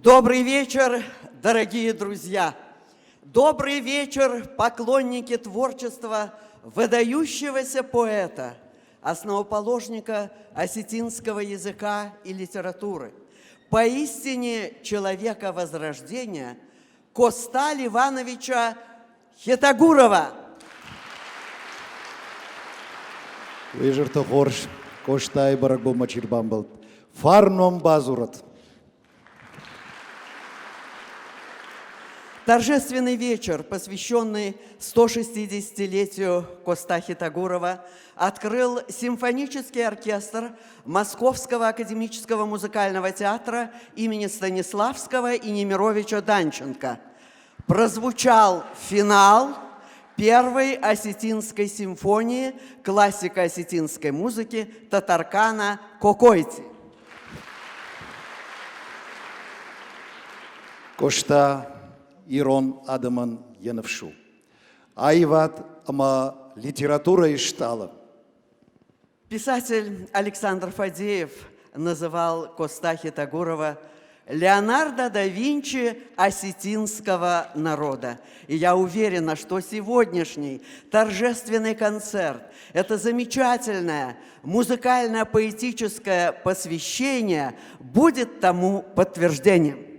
Добрый вечер, дорогие друзья! Добрый вечер, поклонники творчества выдающегося поэта, основоположника осетинского языка и литературы, поистине человека Возрождения Коста Ливановича Хетагурова. Уе хорз Къостайы бӕрӕгбонмӕ чи рбамбӕлд, фарн бадзурӕд. Торжественный вечер, посвященный 160-летию Коста Хетагурова, открыл симфонический оркестр Московского академического музыкального театра имени Станиславского и Немировича Данченко. Прозвучал финал первой осетинской симфонии классика осетинской музыки Татаркана Кокойти. Къоста ирон адӕмӕн йӕ ныфс у. Аивад ӕмӕ литературӕйы стъалы. Писатель Александр Фадеев называл Коста Хетагурова Леонардо да Винчи осетинского народа. И я уверена, что сегодняшний торжественный концерт – это замечательное музыкально-поэтическое посвящение будет тому подтверждением.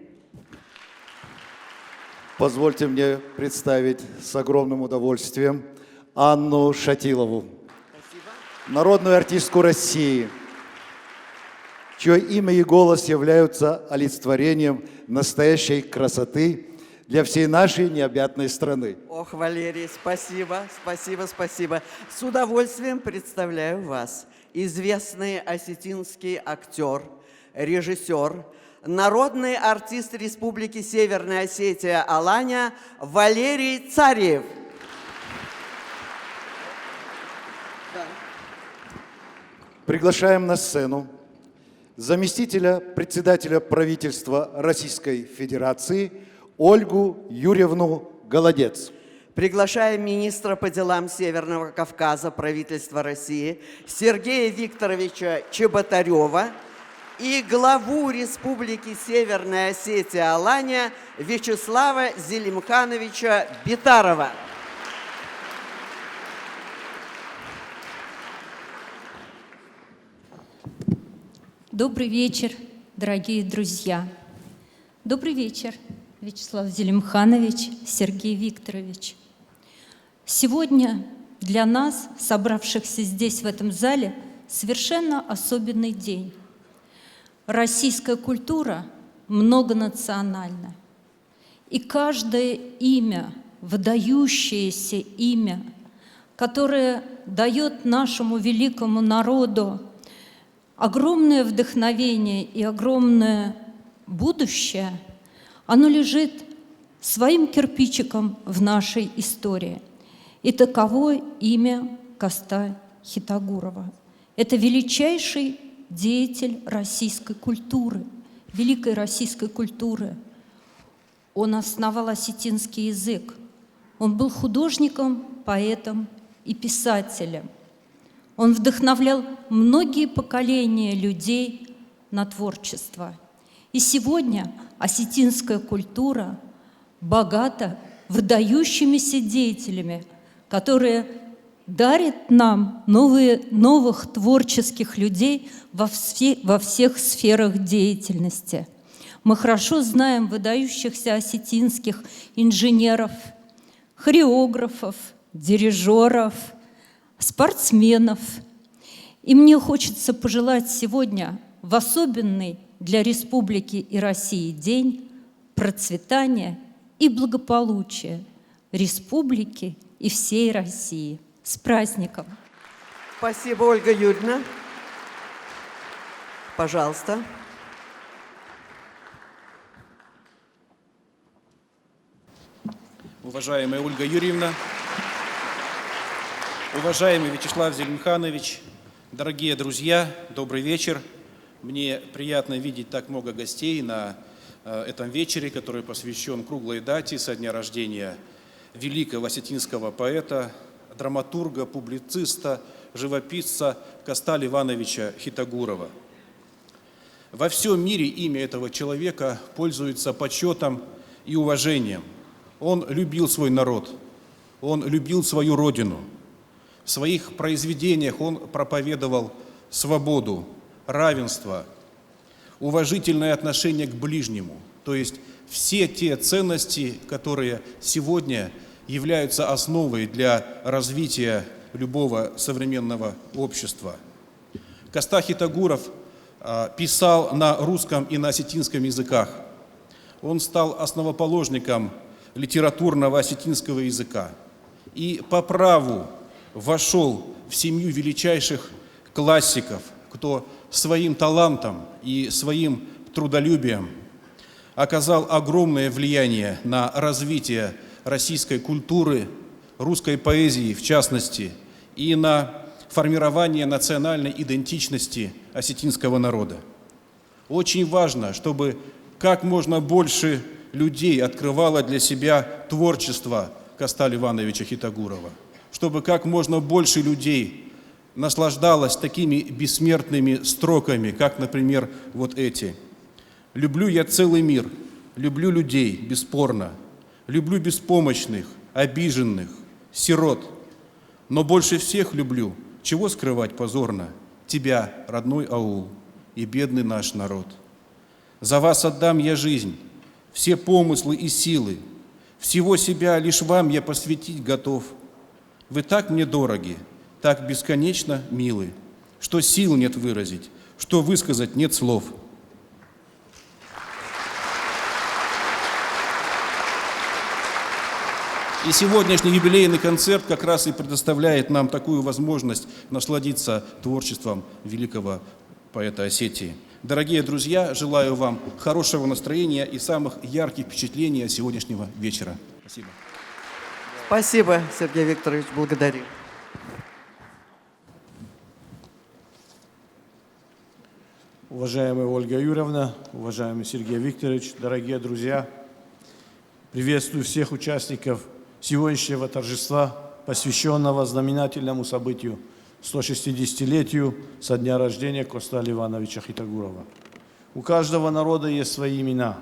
Позвольте мне представить с огромным удовольствием Анну Шатилову, Спасибо. Народную артистку России, чье имя и голос являются олицетворением настоящей красоты для всей нашей необъятной страны. Ох, Валерий, спасибо, спасибо, спасибо. С удовольствием представляю вас. Известный осетинский актер, режиссер, народный артист Республики Северная Осетия Алания Валерий Царев. Приглашаем на сцену заместителя председателя правительства Российской Федерации Ольгу Юрьевну Голодец. Приглашаем министра по делам Северного Кавказа правительства России Сергея Викторовича Чеботарева и главу Республики Северная Осетия Алания Вячеслава Зелимхановича Битарова. Добрый вечер, дорогие друзья. Добрый вечер, Вячеслав Зелимханович, Сергей Викторович. Сегодня для нас, собравшихся здесь, в этом зале, совершенно особенный день. Российская культура многонациональна. И каждое имя, выдающееся имя, которое дает нашему великому народу огромное вдохновение и огромное будущее, оно лежит своим кирпичиком в нашей истории. И таково имя Коста Хетагурова. Это величайший деятель российской культуры, великой российской культуры. Он основал осетинский язык. Он был художником, поэтом и писателем. Он вдохновлял многие поколения людей на творчество. И сегодня осетинская культура богата выдающимися деятелями, которые дарят нам новые, новых творческих людей во, все, во всех сферах деятельности. Мы хорошо знаем выдающихся осетинских инженеров, хореографов, дирижеров, спортсменов. И мне хочется пожелать сегодня в особенный для республики и России день процветания и благополучия республики и всей России. С праздником! Спасибо, Ольга Юрьевна. Пожалуйста. Уважаемая Ольга Юрьевна, уважаемый Вячеслав Зелимханович, дорогие друзья, добрый вечер. Мне приятно видеть так много гостей на этом вечере, который посвящен круглой дате со дня рождения великого осетинского поэта, драматурга, публициста, живописца Коста Ивановича Хетагурова. Во всем мире имя этого человека пользуется почетом и уважением. Он любил свой народ, он любил свою родину. В своих произведениях он проповедовал свободу, равенство, уважительное отношение к ближнему, то есть все те ценности, которые сегодня являются основой для развития любого современного общества. Коста Хитагуров писал на русском и на осетинском языках. Он стал основоположником литературного осетинского языка и по праву вошел в семью величайших классиков, кто своим талантом и своим трудолюбием оказал огромное влияние на развитие российской культуры, русской поэзии в частности, и на формирование национальной идентичности осетинского народа. Очень важно, чтобы как можно больше людей открывало для себя творчество Коста Ивановича Хитагурова, чтобы как можно больше людей наслаждалось такими бессмертными строками, как, например, вот эти. «Люблю я целый мир, люблю людей, бесспорно, люблю беспомощных, обиженных, сирот, но больше всех люблю, чего скрывать позорно, тебя, родной аул, и бедный наш народ. За вас отдам я жизнь, все помыслы и силы, всего себя лишь вам я посвятить готов. Вы так мне дороги, так бесконечно милы, что сил нет выразить, что высказать нет слов. И сегодняшний юбилейный концерт как раз и предоставляет нам такую возможность насладиться творчеством великого поэта Осетии. Дорогие друзья, желаю вам хорошего настроения и самых ярких впечатлений от сегодняшнего вечера. Спасибо. Спасибо, Сергей Викторович, благодарю. Уважаемая Ольга Юрьевна, уважаемый Сергей Викторович, дорогие друзья, приветствую всех участников сегодняшнего торжества, посвященного знаменательному событию 160-летию со дня рождения Коста Ивановича Хетагурова. У каждого народа есть свои имена,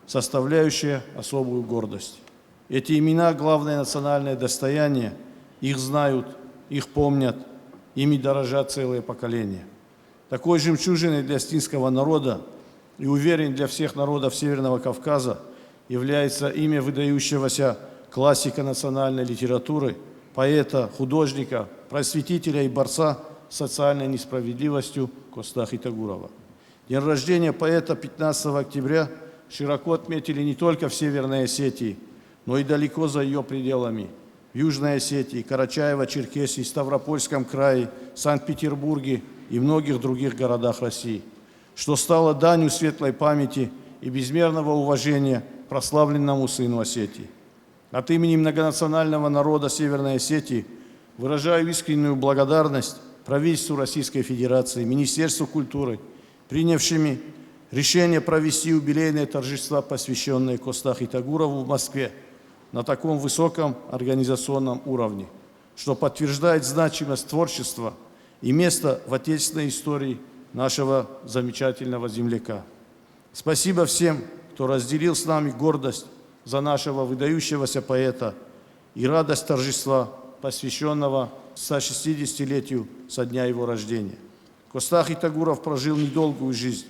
составляющие особую гордость. Эти имена – главное национальное достояние, их знают, их помнят, ими дорожат целые поколения. Такой жемчужиной для осетинского народа и, уверен, для всех народов Северного Кавказа является имя выдающегося классика национальной литературы, поэта, художника, просветителя и борца с социальной несправедливостью Коста Хетагурова. День рождения поэта 15 октября широко отметили не только в Северной Осетии, но и далеко за ее пределами. В Южной Осетии, Карачаево-Черкесии, Ставропольском крае, Санкт-Петербурге и многих других городах России, что стало данью светлой памяти и безмерного уважения прославленному сыну Осетии. От имени многонационального народа Северной Осетии выражаю искреннюю благодарность правительству Российской Федерации, Министерству культуры, принявшими решение провести юбилейные торжества, посвященные Коста Хетагурову в Москве, на таком высоком организационном уровне, что подтверждает значимость творчества и место в отечественной истории нашего замечательного земляка. Спасибо всем, кто разделил с нами гордость за нашего выдающегося поэта и радость торжества, посвященного 160-летию со дня его рождения. Коста Хетагуров прожил недолгую жизнь,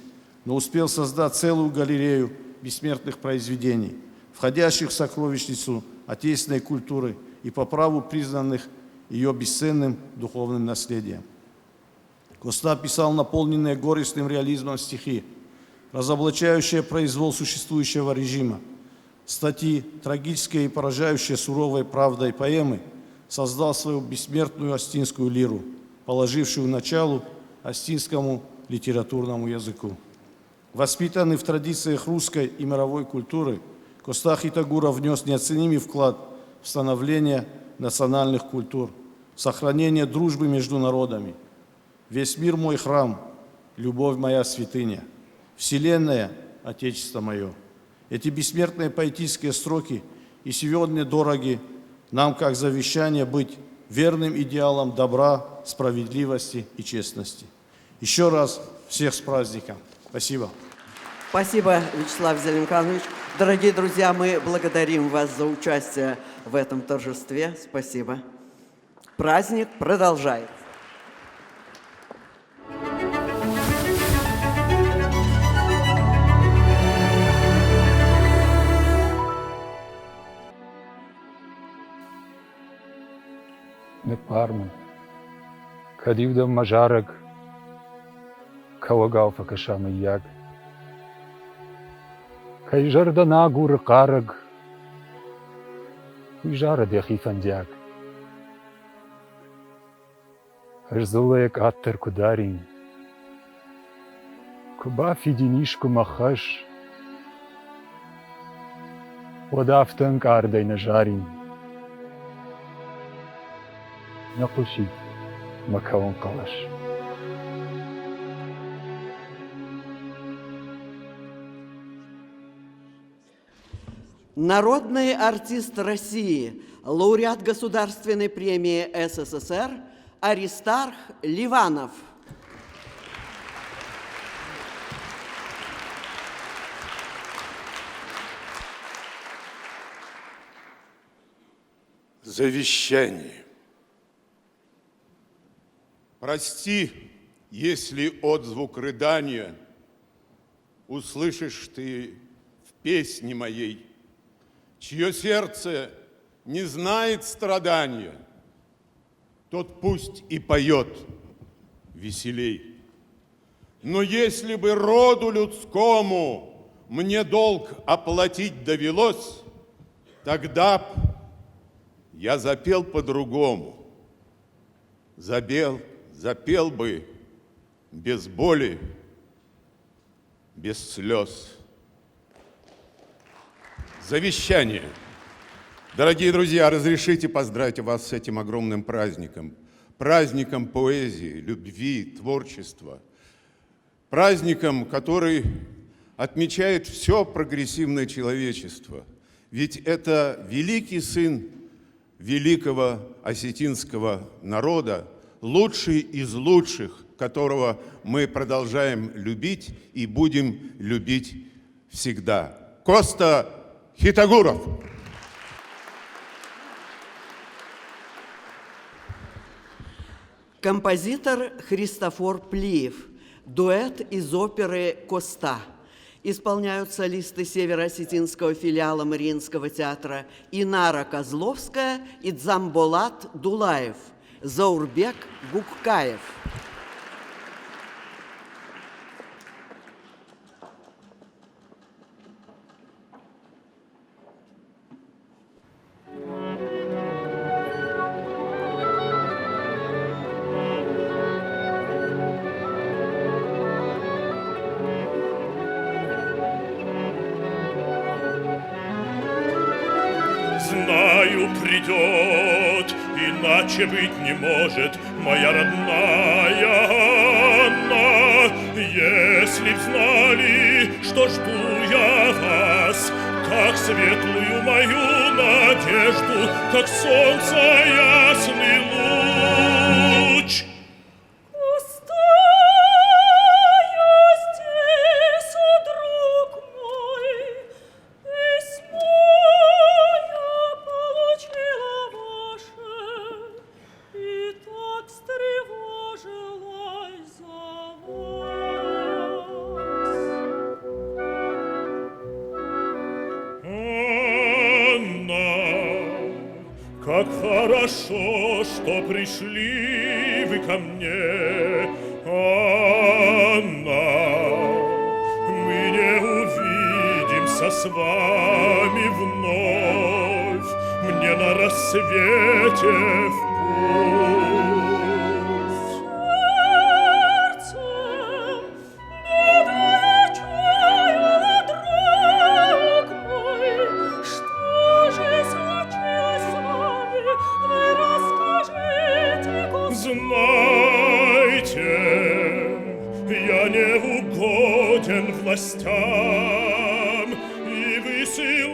но успел создать целую галерею бессмертных произведений, входящих в сокровищницу отечественной культуры и по праву признанных ее бесценным духовным наследием. Коста писал наполненные горестным реализмом стихи, разоблачающие произвол существующего режима, статьи, трагические и поражающие суровой правдой поэмы, создал свою бессмертную осетинскую лиру, положившую начало осетинскому литературному языку. Воспитанный в традициях русской и мировой культуры, Коста Хетагуров внес неоценимый вклад в становление национальных культур, сохранение дружбы между народами. Весь мир мой храм, любовь моя святыня, вселенная – отечество мое. Эти бессмертные поэтические строки и сегодня дороги нам как завещание быть верным идеалам добра, справедливости и честности. Еще раз всех с праздником! Спасибо. Спасибо, Вячеслав Зелимханович. Дорогие друзья, мы благодарим вас за участие в этом торжестве. Спасибо. Праздник продолжается. Ныббар мын, кӕд-иу дӕм мӕ зарӕг кӕуӕгау фӕкӕса мыййаг. Кӕй зӕрдӕ нӕ агуры хъарӕг, уый зарӕд йӕхи фӕндиаг. Ӕз дзыллӕйӕ къаддӕр куы дарин, куы бафидин искуы мӕ хӕс, уӕд афтӕ ӕнкъардӕй нӕ зарин. Нӕ хъуысид мӕ кӕуын хъӕлӕс. Народный артист России, лауреат Государственной премии СССР Аристарх Ливанов. Завещание. Прости, если отзвук рыдания услышишь ты в песне моей, чье сердце не знает страдания, тот пусть и поет веселей. Но если бы роду людскому мне долг оплатить довелось, тогда б я запел по-другому. Забел, запел бы без боли, без слез. Завещание. Дорогие друзья, разрешите поздравить вас с этим огромным праздником. Праздником поэзии, любви, творчества. Праздником, который отмечает все прогрессивное человечество. Ведь это великий сын великого осетинского народа, лучший из лучших, которого мы продолжаем любить и будем любить всегда. Коста Хитагуров. Композитор Христофор Плиев. Дуэт из оперы «Коста». Исполняют солисты северо-осетинского филиала Мариинского театра Инара Козловская и Дзамболат Дулаев, Заурбек Гуккаев. Знаю, придет, иначе быть не может, моя родная Анна. Если б знали, что жду я вас, как светлую мою надежду, как солнце ясный луч. Как хорошо, что пришли вы ко мне, Анна. Мы не увидимся с вами вновь, Мне на рассвете в путь. Сердцем беду чаяла, друг мой, что же случилось с вами, вы расскажите, Знайте, я не угоден властям, и высылают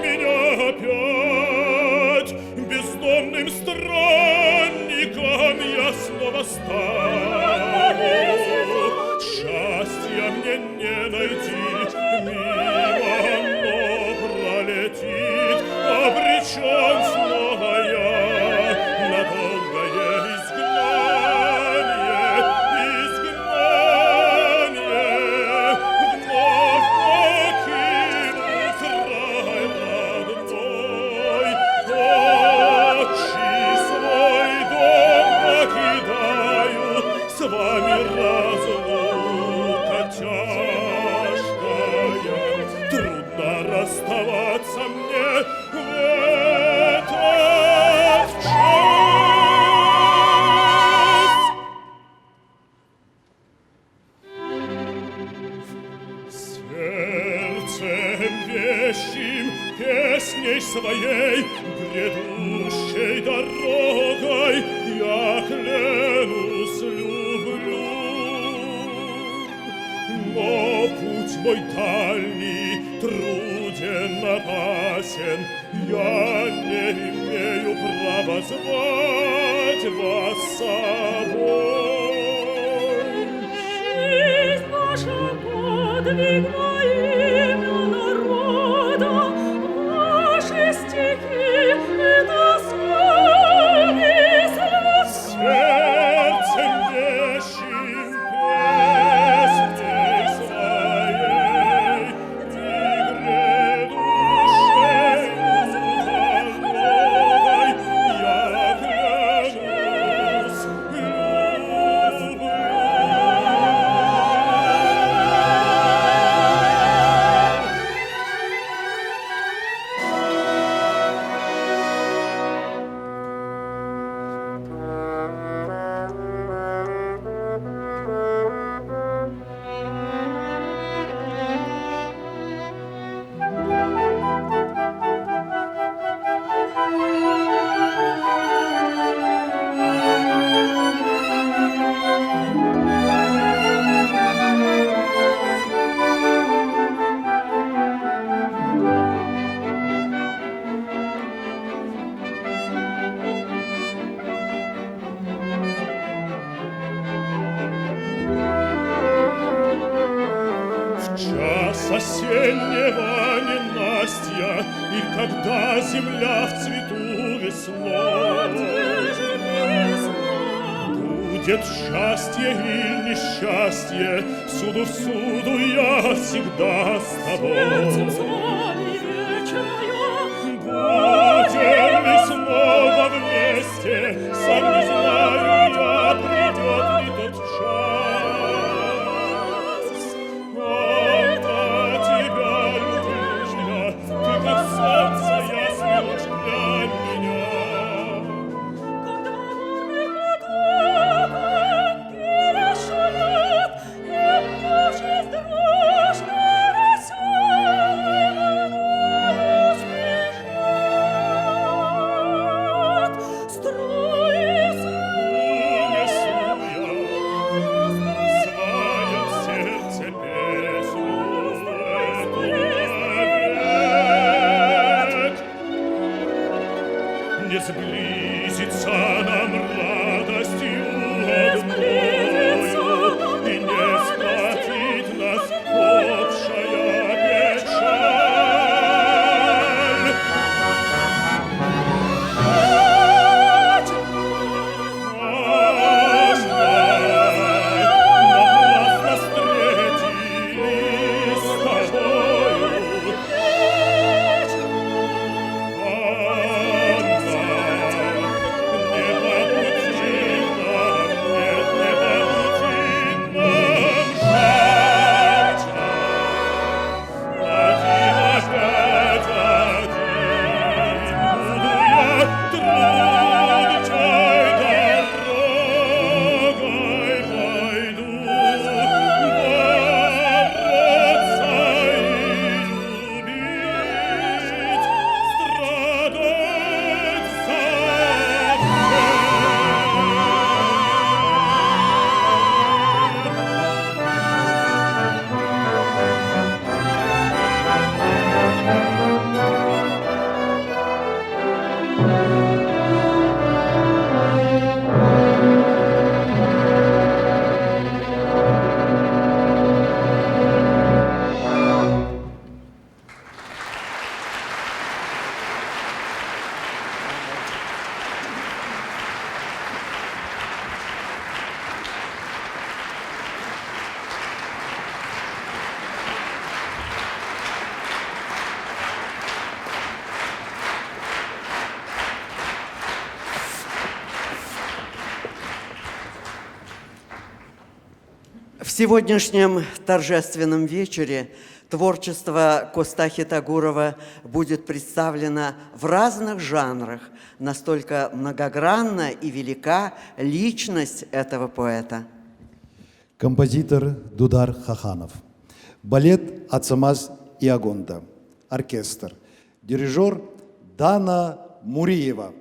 меня опять. Бездомным странником я снова стану. сердце мне в этот час. Сердцем вещим песней своей, Грядущей дорогой я клянусь, люблю. Но путь мой дальний, труден, опасен, Я не имею права звать вас с собой. Жизнь ваша подвиг во имя народа, Ваши стихи — это совесть Сердцем вещим песней своей И грядущей дорогой я клянусь, люблю. В час осеннего ненастья, Иль когда земля в цвету весной, Будет счастье или несчастье, Всюду, всюду я всегда с тобой. Сердцем с вами вечная, Будем ли снова вместе, Сам не знаю я, придет ли тот час. Анна, тебя люблю я, ты как солнце ясный луч для меня. Как два бурных потока перешумят, И обнявшись дружно веселой волною спешат. Струи Унесу я в своем сердце песню эту навек. Не сблизится нам радостью одною, И не сплотит нас общая печаль. Анна, напрасно встретились с тобою. Анна, не по пути нам, нет, не по пути нам жаль. Один опять один буду я трудной дорогой пойду бороться и любить, страдать за всех. В сегодняшнем торжественном вечере Творчество Коста Хетагурова будет представлено в разных жанрах. Настолько многогранна и велика личность этого поэта. Композитор Дудар Хаханов. Балет «Ацамаз и Агонда». Оркестр. Дирижер Дана Муриева.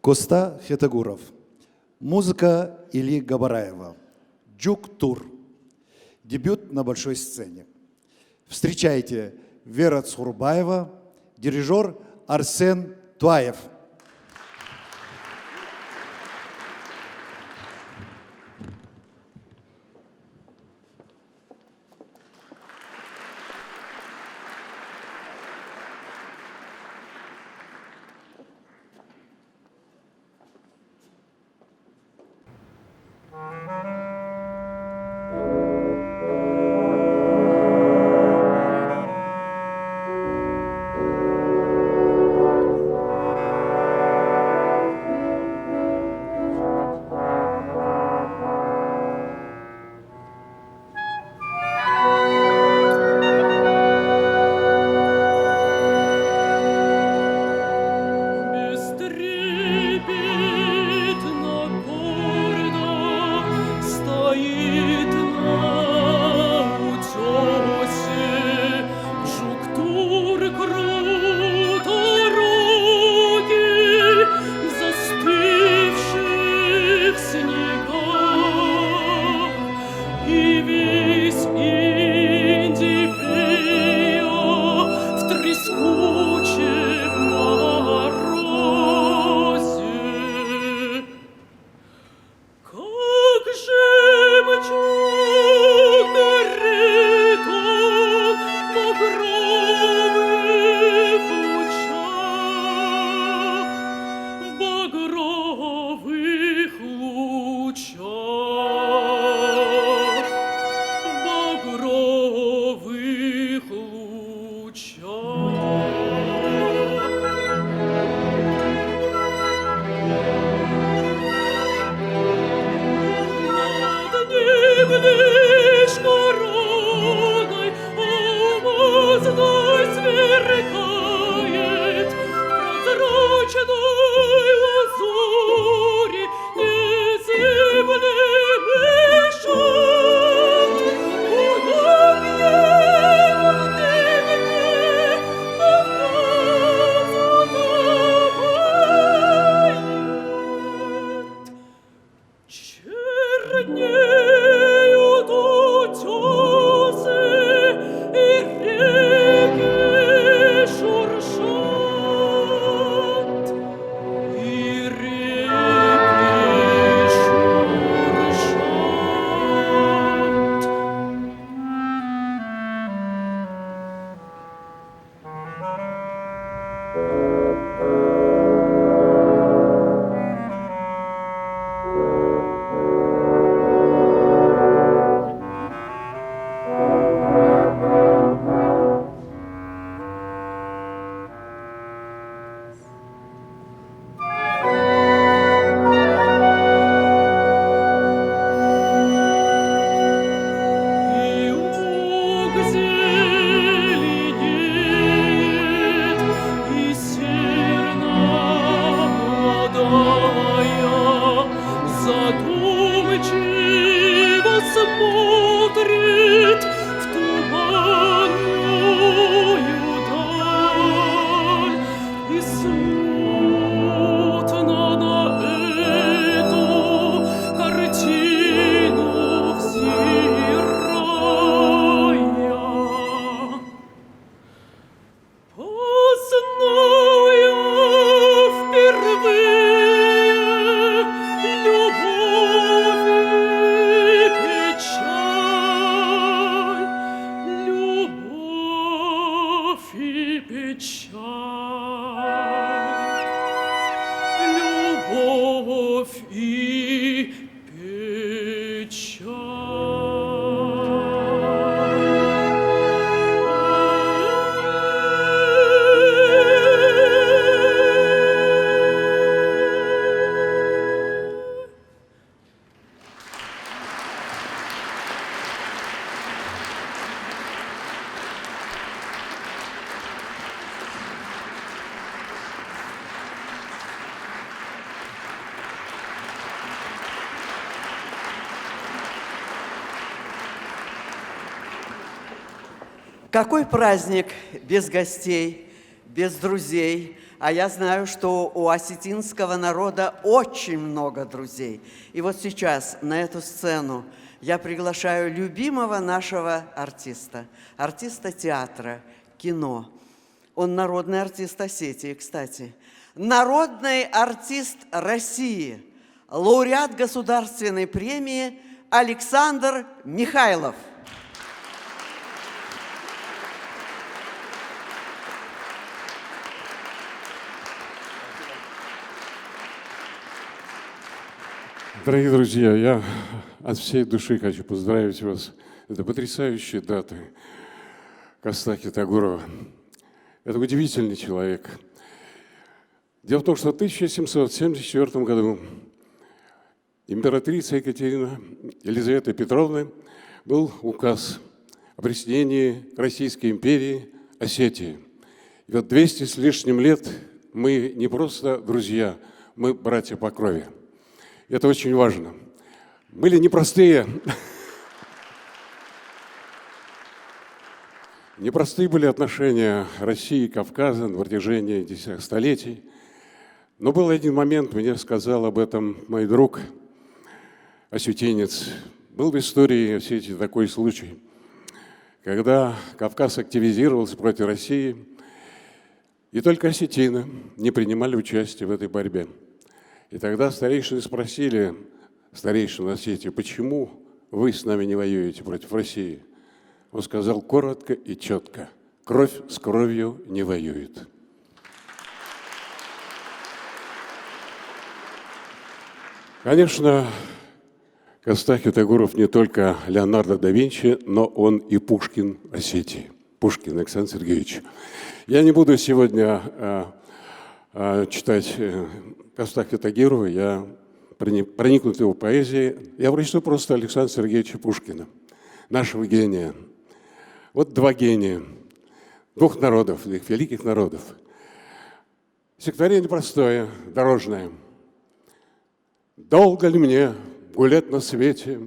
Коста Хетагуров. Музыка Ильи Габараева. Джук-тур. Дебют на большой сцене. Встречайте Вера Цхурбаева, дирижер Арсен Туаев. И весь Индипия в трескучем морозе. Как жемчуг горит он в багровых лучах, в багровых лучах, в багровых лучах. Над ним лишь короной алмазной сверкает в прозрачной лазури незыблемый шат. У ног его в дымке Кавказ утопает. Чернеют утесы, и реки шуршат, и реки шуршат. И луг зеленеет, и серна молодая задумчиво смотрит в туманную даль. И смутно на эту картину взирая, познал я впервые любовь и печаль, любовь и печаль, любовь и печаль. Какой праздник без гостей, без друзей? А я знаю, что у осетинского народа очень много друзей. И вот сейчас на эту сцену я приглашаю любимого нашего артиста, артиста театра, кино. Он народный артист Осетии, кстати. Народный артист России, лауреат государственной премии Александр Михайлов. Дорогие друзья, я от всей души хочу поздравить вас. Это потрясающая дата Коста Хетагурова. Это удивительный человек. Дело в том, что в 1774 году императрица Екатерина Елизавета Петровна был указ о присоединении Российской империи Осетии. И вот 200 с лишним лет мы не просто друзья, мы братья по крови. Это очень важно. Были непростые. Непростые были отношения России и Кавказа на протяжении десятых столетий. Но был один момент, мне сказал об этом мой друг, осетинец, Был в истории Осетии такой случай, когда Кавказ активизировался против России, и только осетины не принимали участие в этой борьбе. И тогда старейшины спросили старейшину Осетии, почему вы с нами не воюете против России? Он сказал коротко и четко, кровь с кровью не воюет. Конечно, Костахи Тагуров не только Леонардо да Винчи, но он и Пушкин Осетии. Пушкин Александр Сергеевич. Я не буду сегодня читать Костахи Тагирова, я проникнут его поэзией. Я прочту просто Александра Сергеевича Пушкина, нашего гения. Вот два гения, двух народов, двух великих народов. Стихотворение простое, дорожное. Долго ли мне гулять на свете,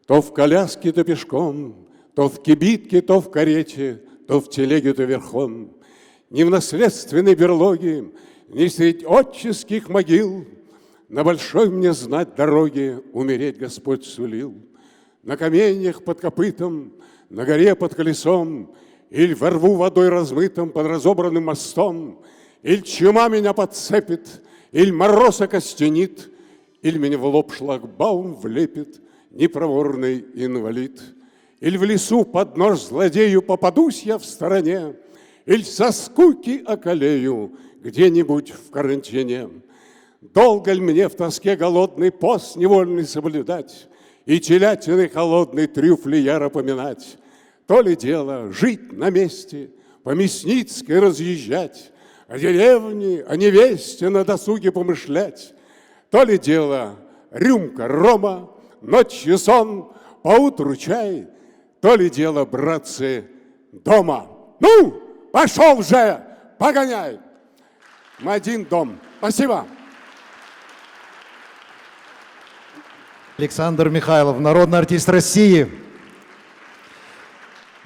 то в коляске, то пешком, то в кибитке, то в карете, то в телеге, то верхом. Ни в наследственной берлоге, ни средь отческих могил на большой мне знать дороге умереть Господь сулил. На каменьях под копытом, на горе под колесом, Иль во рву водой размытом под разобранным мостом, Иль чума меня подцепит, иль мороз окостенит, Иль меня в лоб шлагбаум влепит непроворный инвалид. Иль в лесу под нож злодею попадусь я в стороне, Иль со скуки околею где-нибудь в карантине. Долго ль мне в тоске голодный пост невольный соблюдать И телятины холодной трюфли яро поминать? То ли дело жить на месте, по Мясницкой разъезжать, О деревне, о невесте на досуге помышлять. То ли дело рюмка рома, ночью сон, поутру чай, То ли дело, братцы, дома. Ну, пошел же, погоняй! Мы один дом. Спасибо. Александр Михайлов, народный артист России.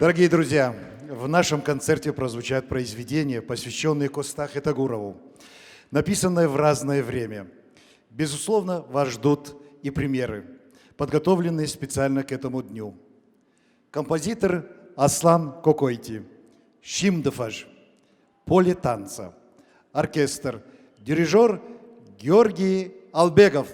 Дорогие друзья, в нашем концерте прозвучат произведения, посвященные Костахе Тагурову, написанные в разное время. Безусловно, вас ждут и примеры, подготовленные специально к этому дню. Композитор Аслан Кокойти, Шимдыфаж, Поле танца, оркестр, дирижер Георгий Албегов.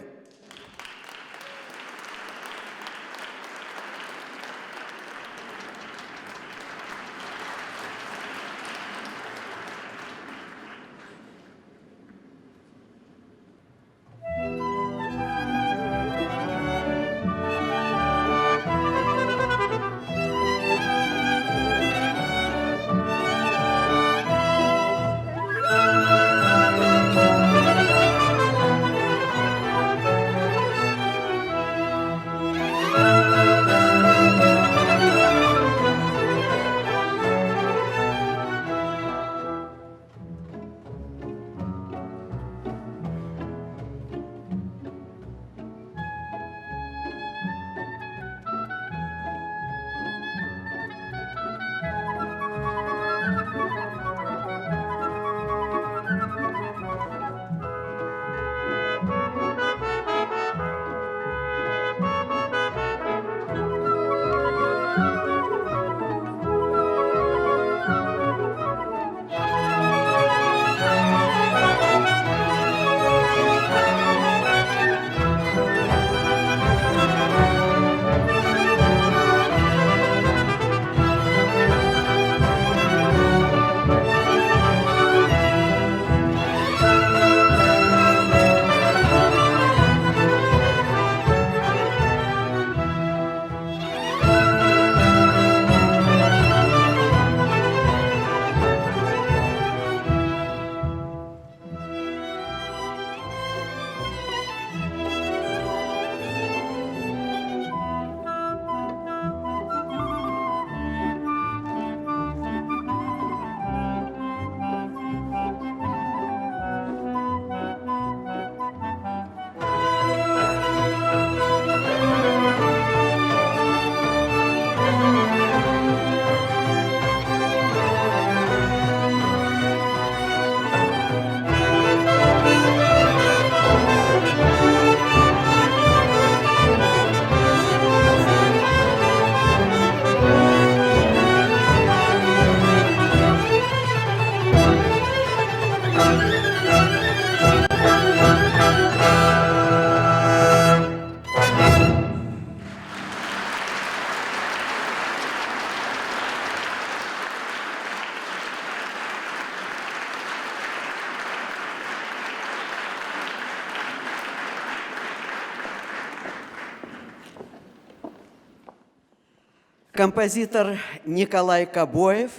Композитор Николай Кобоев,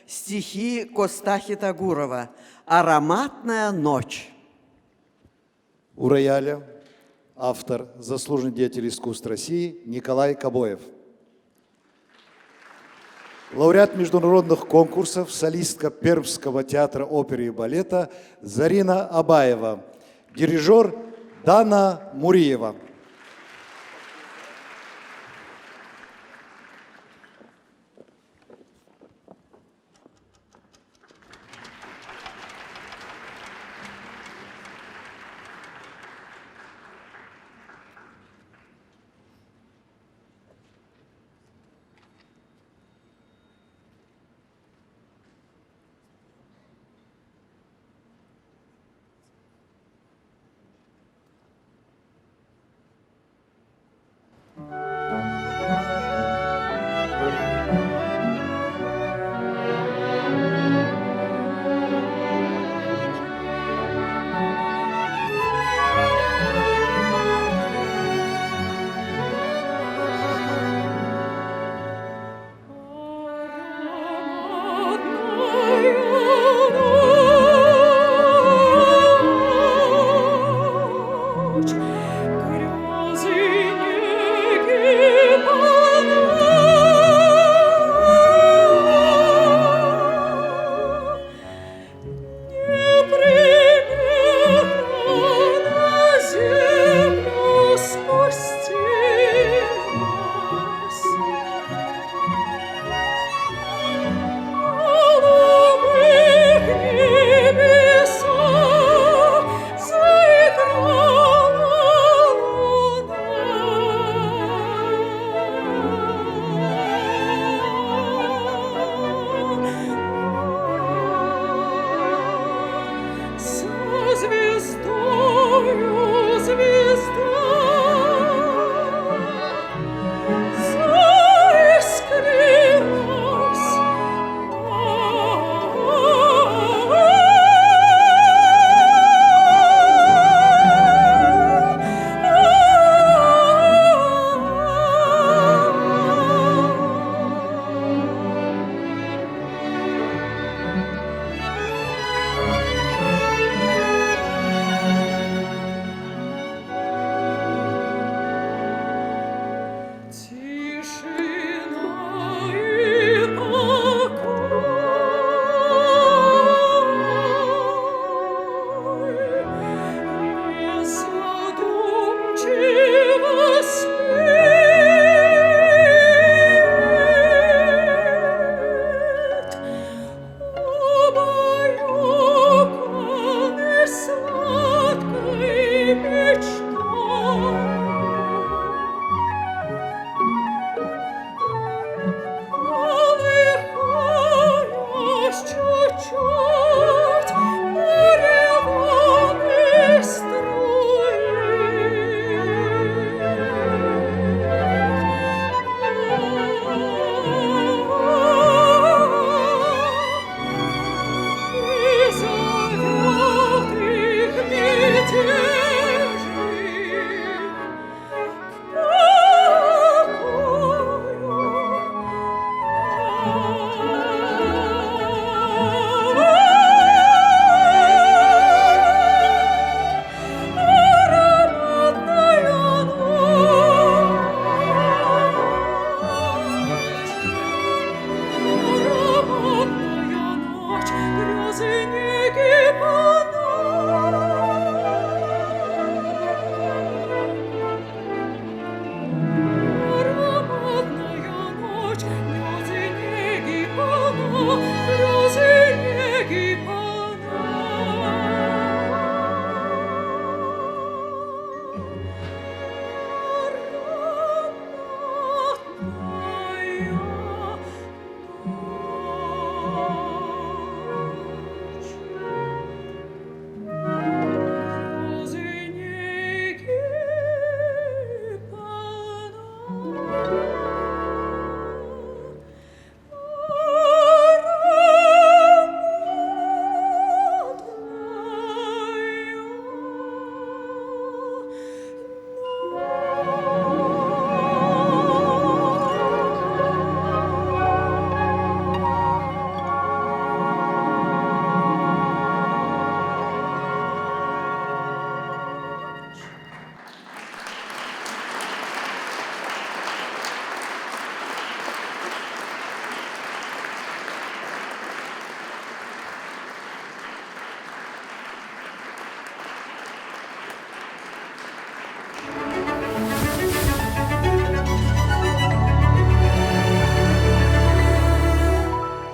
стихи Костахи Тагурова «Ароматная ночь». У рояля автор, заслуженный деятель искусств России Николай Кобоев. Лауреат международных конкурсов, солистка Пермского театра оперы и балета Зарина Абаева, дирижер Дана Муриева.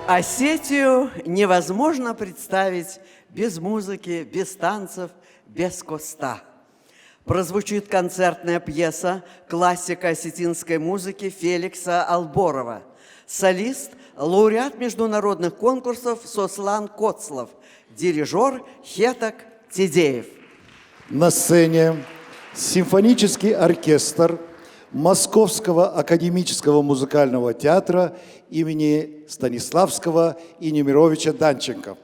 Осетию невозможно представить без музыки, без танцев, без коста. Прозвучит концертная пьеса классика осетинской музыки Феликса Алборова. Солист, лауреат международных конкурсов Сослан Коцлов, дирижер Хеток Тедеев. На сцене симфонический оркестр Московского академического музыкального театра имени Станиславского и Немировича Данченко.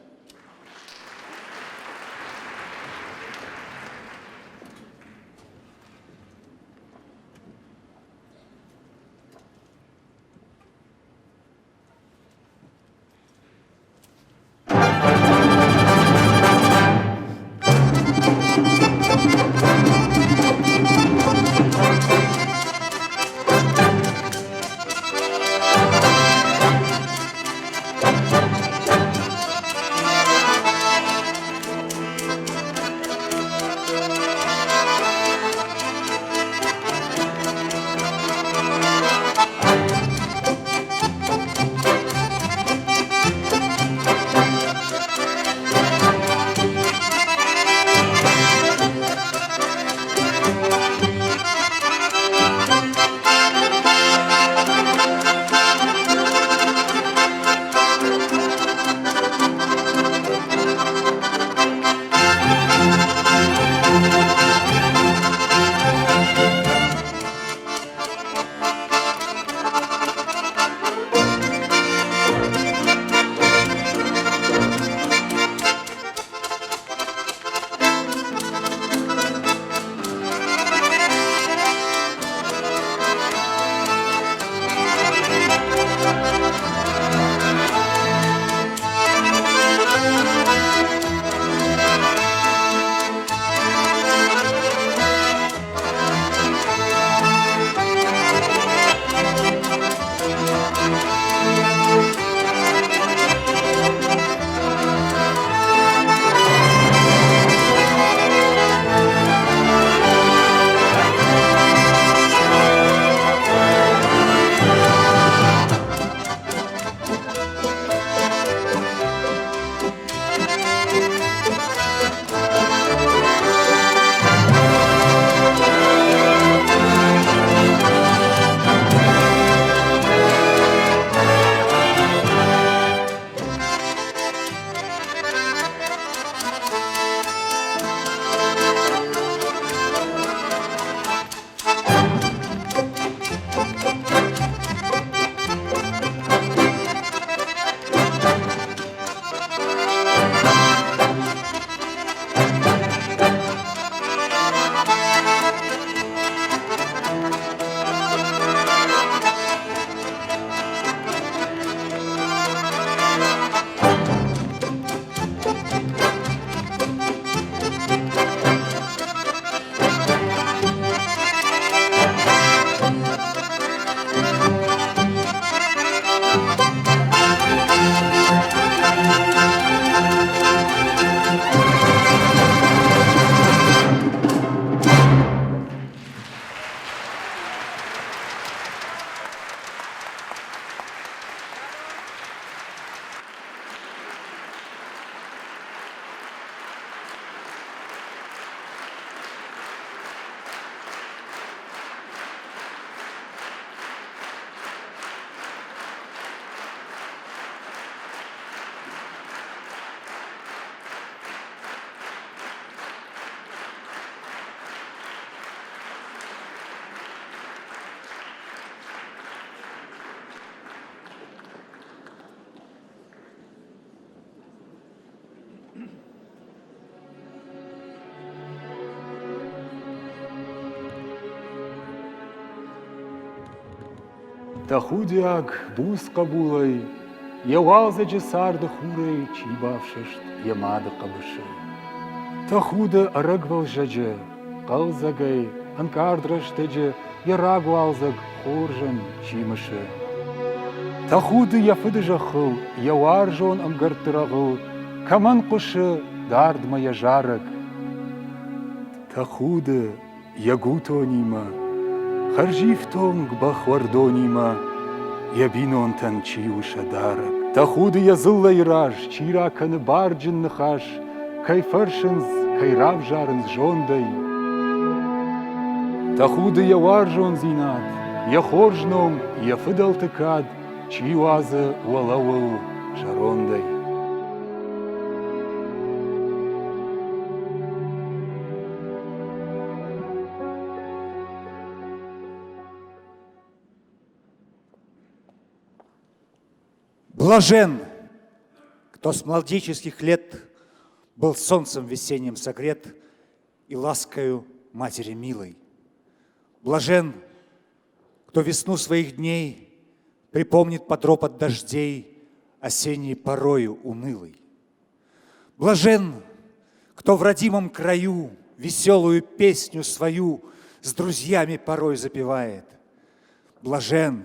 Тӕхудиаг буц хъӕбулӕй, йӕ уалдзӕджы царды хурӕй чи бафсӕст йӕ мады хъӕбысы. Тӕхуды ӕрӕгвӕлзӕджы, хъӕлдзӕгӕй, ӕнкъард рӕстӕджы йӕ рагуалдзӕг хорзӕн чи мысы. Тӕхуды йӕ фыдызӕххыл, йӕ уарзон ӕмгӕртты рӕгъыл кӕмӕн хъуысы дардмӕ йӕ зарӕг. Тӕхуды йӕ гутонимӕ, хӕрзифтонг бӕхуӕрдонимӕ йӕ бинонтӕн чи у сӕ дарӕг. Тӕхуды йӕ дзыллӕйы раз чи ракӕны барджын ныхас, кӕй фӕрсынц, кӕй равзарынц зондӕй. Тӕхуды йӕ уарзондзинад, йӕ хорз ном, йӕ фыдӕлты кад чи уадзы уӕлӕуыл зӕрондӕй. Блажен, кто с младенческих лет был солнцем весенним согрет и ласкою матери милой. Блажен, кто весну своих дней припомнит под ропот дождей осенней порою унылой. Блажен, кто в родимом краю веселую песню свою с друзьями порой запевает. Блажен,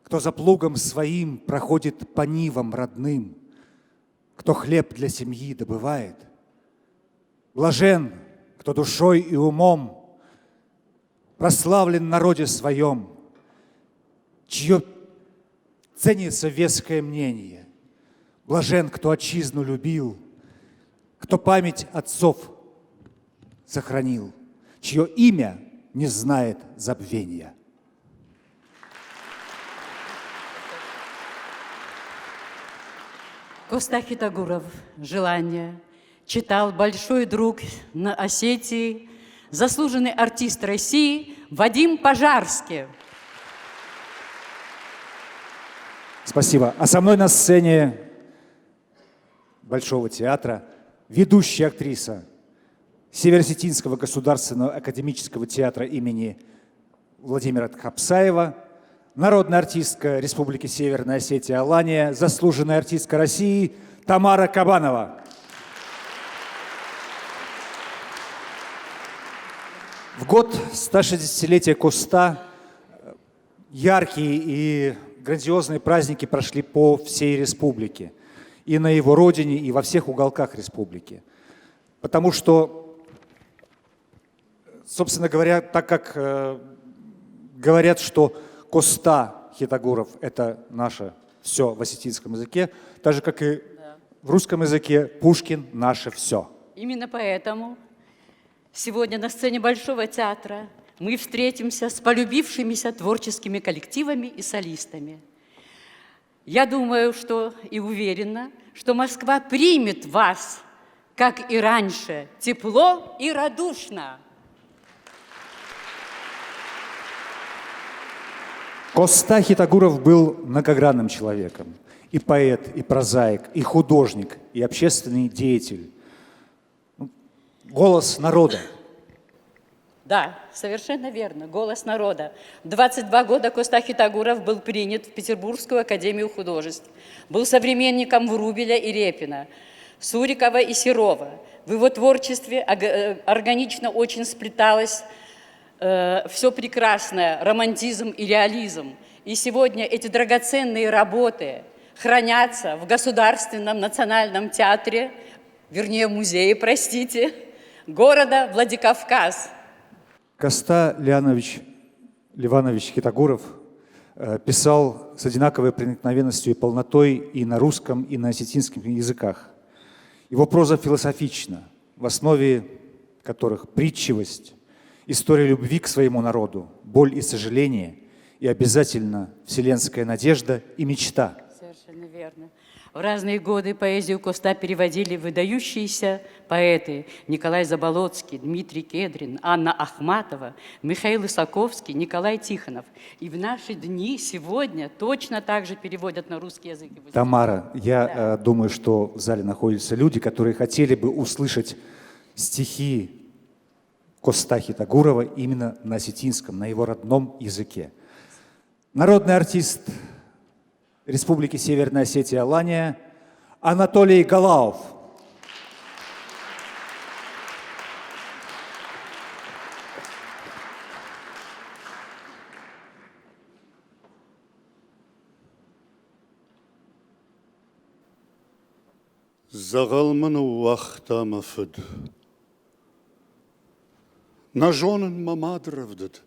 кто за плугом своим проходит по нивам родным, кто хлеб для семьи добывает. Блажен, кто душой и умом прославлен народе своем, чье ценится веское мнение. Блажен, кто отчизну любил, кто память отцов сохранил, чье имя не знает забвения. Коста Хитагуров «Желание» читал большой друг на Осетии, заслуженный артист России Вадим Пожарский. Спасибо. А со мной на сцене Большого театра ведущая актриса Североосетинского государственного академического театра имени Владимира Хапсаева, народная артистка Республики Северная Осетия Алания, заслуженная артистка России Тамара Кабанова. В год 160-летия Куста яркие и грандиозные праздники прошли по всей республике. И на его родине, и во всех уголках республики. Потому что, собственно говоря, так как говорят, что Коста Хетагуров – это наше все в осетинском языке, так же, как и в русском языке Пушкин – наше все. Именно поэтому сегодня на сцене Большого театра мы встретимся с полюбившимися творческими коллективами и солистами. Я думаю, что и уверена, что Москва примет вас, как и раньше, тепло и радушно. Коста Хитагуров был многогранным человеком. И поэт, и прозаик, и художник, и общественный деятель. Голос народа. Да, совершенно верно. Голос народа. В 22 года Коста Хитагуров был принят в Петербургскую академию художеств. Был современником Врубеля и Репина, Сурикова и Серова. В его творчестве органично очень сплеталось все прекрасное, романтизм и реализм. И сегодня эти драгоценные работы хранятся в Государственном национальном театре, вернее, музее, простите, города Владикавказ. Коста Леонович, Ливанович Хитагуров писал с одинаковой проникновенностью и полнотой и на русском, и на осетинском языках. Его проза философична, в основе которых притчивость, история любви к своему народу, боль и сожаление, и обязательно вселенская надежда и мечта. Совершенно верно. В разные годы поэзию Коста переводили выдающиеся поэты Николай Заболоцкий, Дмитрий Кедрин, Анна Ахматова, Михаил Исаковский, Николай Тихонов. И в наши дни сегодня точно так же переводят на русский язык. Тамара, я думаю, что в зале находятся люди, которые хотели бы услышать стихи Коста Хитагурова именно на осетинском, на его родном языке. Народный артист Республики Северная Осетия Алания Анатолий Галауов. Дзӕгъӕл мӕ ныууагъта мӕ фыд. Нӕ зонын мӕ мады рӕвдыд.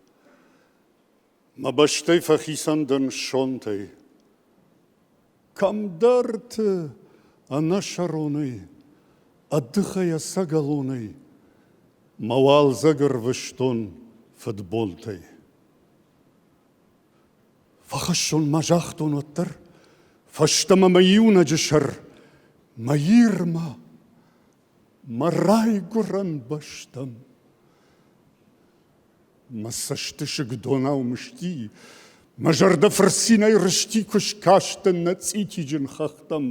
Мӕ бӕстӕй фӕхицӕн дӕн сонтӕй. Кӕмдӕрты ӕнӕсӕронӕй, ӕдыхӕй ӕцӕгӕлонӕй мӕ уалдзӕг ӕрвыстон фыдбонтӕй. Фӕхӕссон ма загътон уӕддӕр, фӕстӕмӕ мӕ иунӕджы сӕр, мӕ Ирмӕ, мӕ райгуырӕн бӕстӕм. Мӕ цӕстысыг донау мызти, мӕ зӕрдӕ фырцинӕй рысти, куы скастӕн нӕ цъитиджын хӕхтӕм.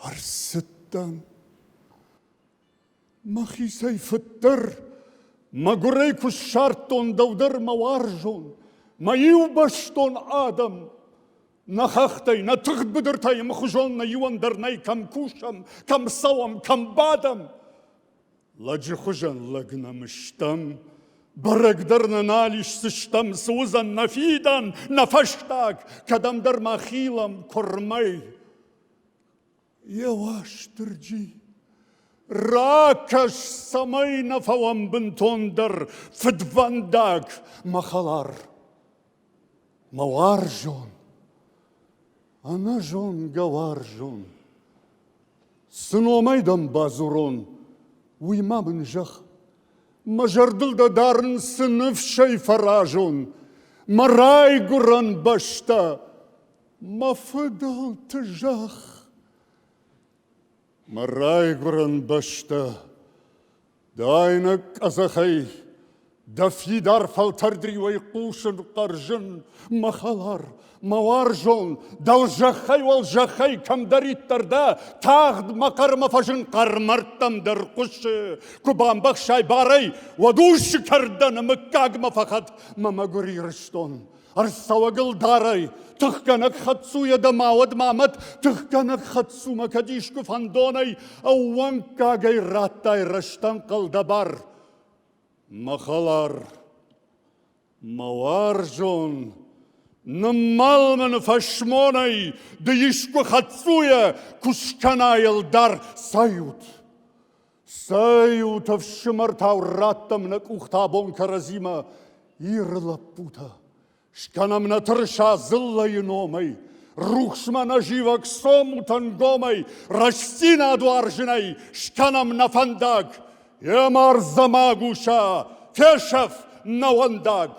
Ӕрцыдтӕн мӕхицӕй фыддӕр, мӕгуырӕй куы ссардтон дӕу дӕр мӕ уарзон, мӕ иубӕстон адӕм. Нӕ хӕхтӕй, нӕ тыгъд быдыртӕй ӕмхуызон нӕ иуӕн дӕр нӕй, кӕм кусӕм, кӕм цӕуӕм, кӕм бадӕм. Лӕджы хуызӕн лӕг нӕм стӕм, бӕрӕг дӕр нӕ нал исдзыстӕм, цы уыдзӕн нӕ фидӕн, нӕ фӕстаг, кӕдӕмдӕр ма хилӕм куырмӕй. Йе Уастырджи, ракӕс, цӕмӕй нӕ фӕуӕм бынтондӕр фыдвӕндаг, мӕ хӕлар, мӕ уарзон, ӕнӕзонгӕ уарзон. Цы номӕй дӕм бадзурон, уый ма мын зӕгъ. Мӕ зӕрдыл дӕ дарын цы ныфсӕй фӕразон, мӕ райгуырӕн бӕстӕ, мӕ фыдӕлты зӕхх. Мӕ райгуырӕн бӕстӕ, Дӕ айнӕг къӕдзӕхӕй, дӕ фидар фӕлтӕрд риуӕй хъусын хъӕрзын, мӕ хӕлар, мӕ уарзон, дӕлзӕххӕй уӕлзӕххӕй кӕмдӕриддӕр дӕ, тагъд мӕ хъӕрмӕ фӕзын хъӕрмӕрдтӕм дӕр хъуысы, куы бамбӕхсай барӕй, уӕд усы кӕрдӕны мыггагмӕ фӕхӕт мӕ мӕгуыр Ирыстон. Ӕрцӕуӕгыл дарай, тыхгӕнӕг хӕддзуйӕ дӕ ма уӕд ма мӕт, тыхгӕнӕг хӕддзумӕ кӕд искуы фӕндонӕй ӕууӕнккагӕй радтай рӕстӕнхъӕл дӕ бар. Мӕ хӕлар, мӕ уарзон, ныммӕл мын фӕсмонӕй, ды искуы хӕддзуйӕ куы скӕнай ӕлдар, цӕйут. Цӕйут, ӕфсымӕртау раттӕм нӕ къухтӕ абон кӕрӕдзимӕ, Иры лӕппутӕ. Скӕнӕм нӕ тырыса дзыллӕйы номӕй, рухсмӕ нӕ зивӕг цомут ӕнгомӕй, рӕстдзинад уарзынӕй скӕнӕм нӕ фӕндаг. Йе мардзӕ магуса, фесӕф нӕуӕндаг!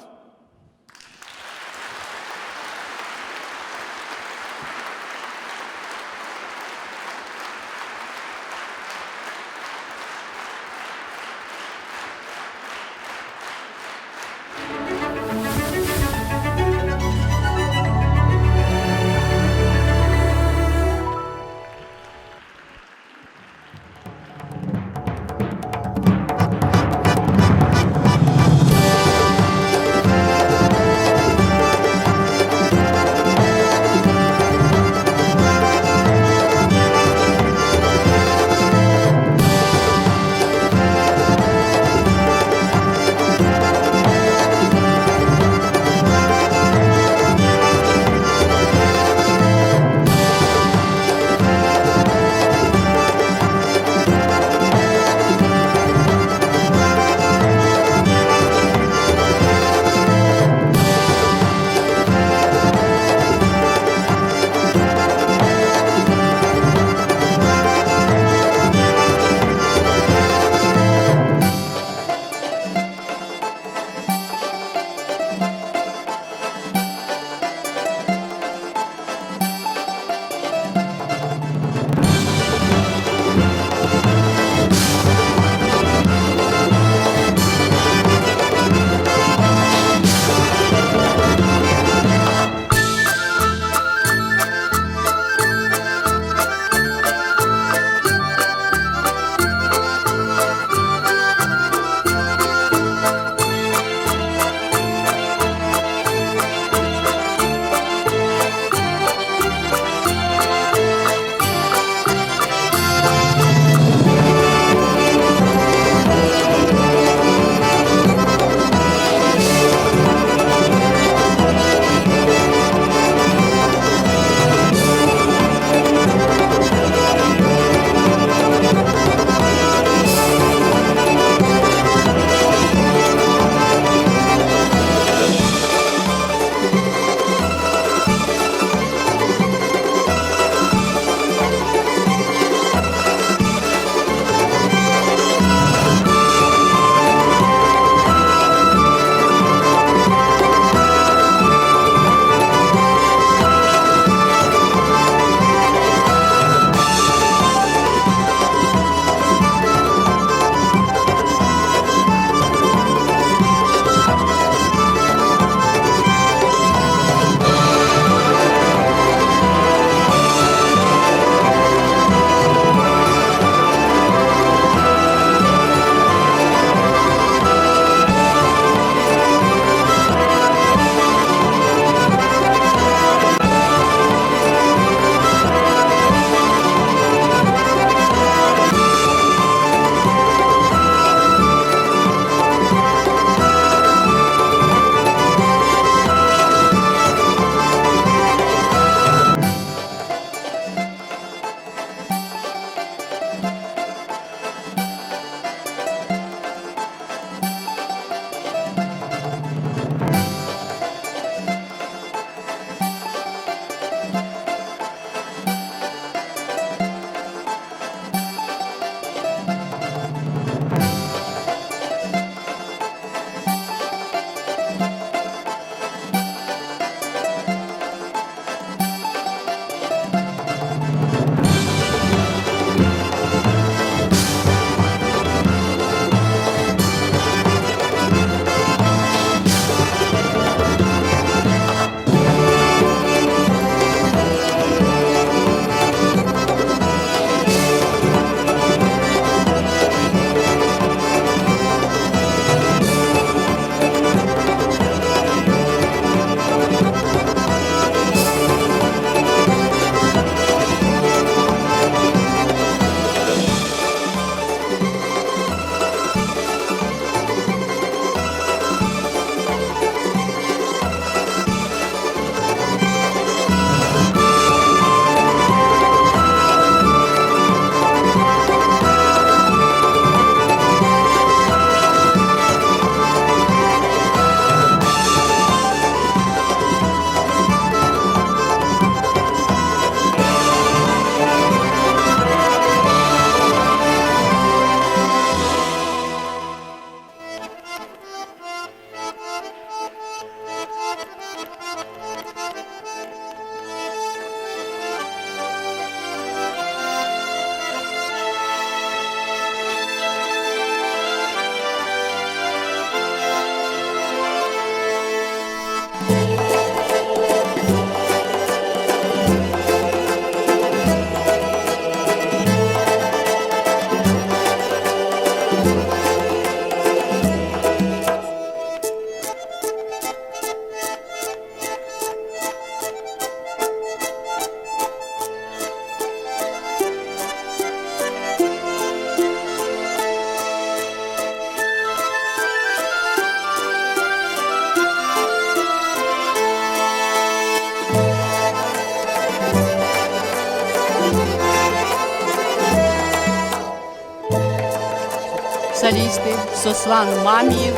Солисты Сослан Мамиев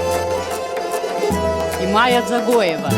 и Майя Дзагоева.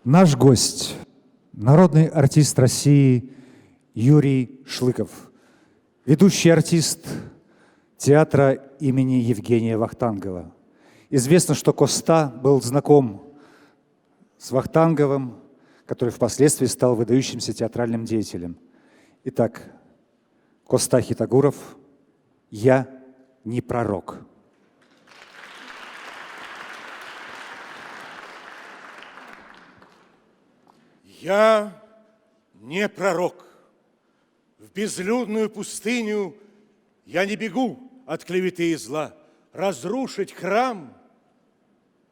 Наш гость – народный артист России Юрий Шлыков, ведущий артист театра имени Евгения Вахтангова. Известно, что Коста был знаком с Вахтанговым, который впоследствии стал выдающимся театральным деятелем. Итак, Коста Хитагуров «Я не пророк». Я не пророк. В безлюдную пустыню я не бегу от клеветы и зла. Разрушить храм,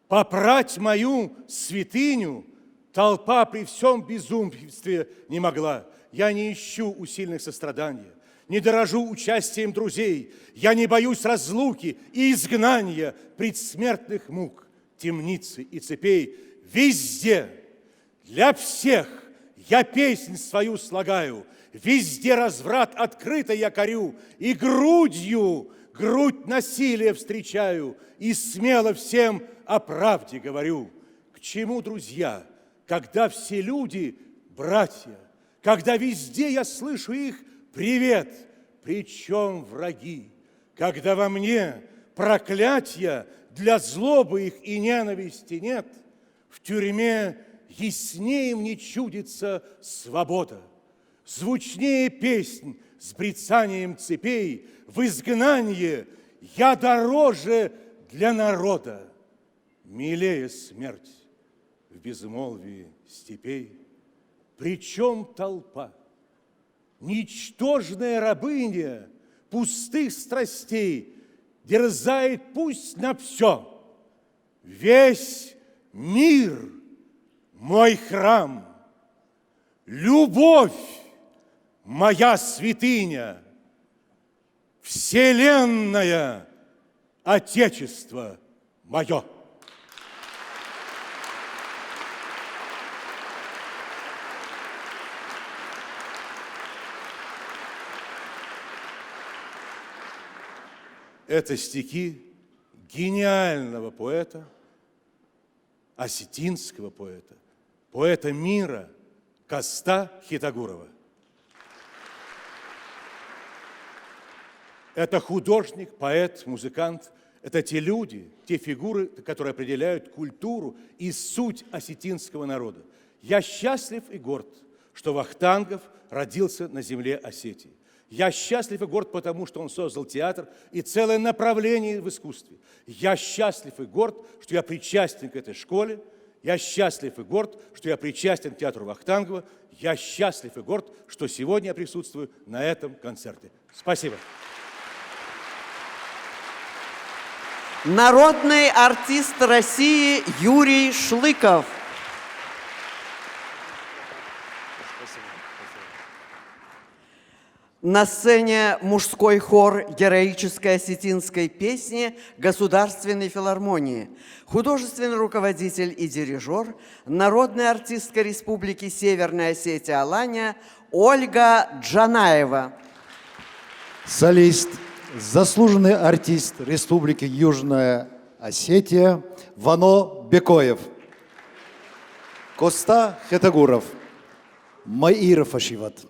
попрать мою святыню толпа при всем безумстве не могла. Я не ищу усиленных сострадания, не дорожу участием друзей, я не боюсь разлуки и изгнания предсмертных мук, темницы и цепей. Везде, для всех я песнь свою слагаю, везде разврат открыто я корю, и грудью грудь насилия встречаю, и смело всем о правде говорю. К чему, друзья, когда все люди братья, когда везде я слышу их привет, причем враги, когда во мне проклятия для злобы их и ненависти нет, в тюрьме яснее мне чудится свобода, звучнее песнь с брецанием цепей, в изгнанье я дороже для народа, милее смерть в безмолвии степей. Причем толпа, ничтожная рабыня пустых страстей дерзает пусть на все. Весь мир мой храм, любовь моя святыня, вселенная Отечество мое. Это стихи гениального поэта, осетинского поэта, поэта мира Коста Хитагурова. Это художник, поэт, музыкант. Это те люди, те фигуры, которые определяют культуру и суть осетинского народа. Я счастлив и горд, что Вахтангов родился на земле Осетии. Я счастлив и горд, потому что он создал театр и целое направление в искусстве. Я счастлив и горд, что я причастен к этой школе. Я счастлив и горд, что я причастен к театру Вахтангова. Я счастлив и горд, что сегодня я присутствую на этом концерте. Спасибо. Народный артист России Юрий Шлыков. На сцене мужской хор героической осетинской песни Государственной филармонии, художественный руководитель и дирижер, народная артистка Республики Северная Осетия Алания Ольга Джанаева. Солист, заслуженный артист Республики Южная Осетия Вано Бекоев. Коста Хетагуров. Маира Фашиват.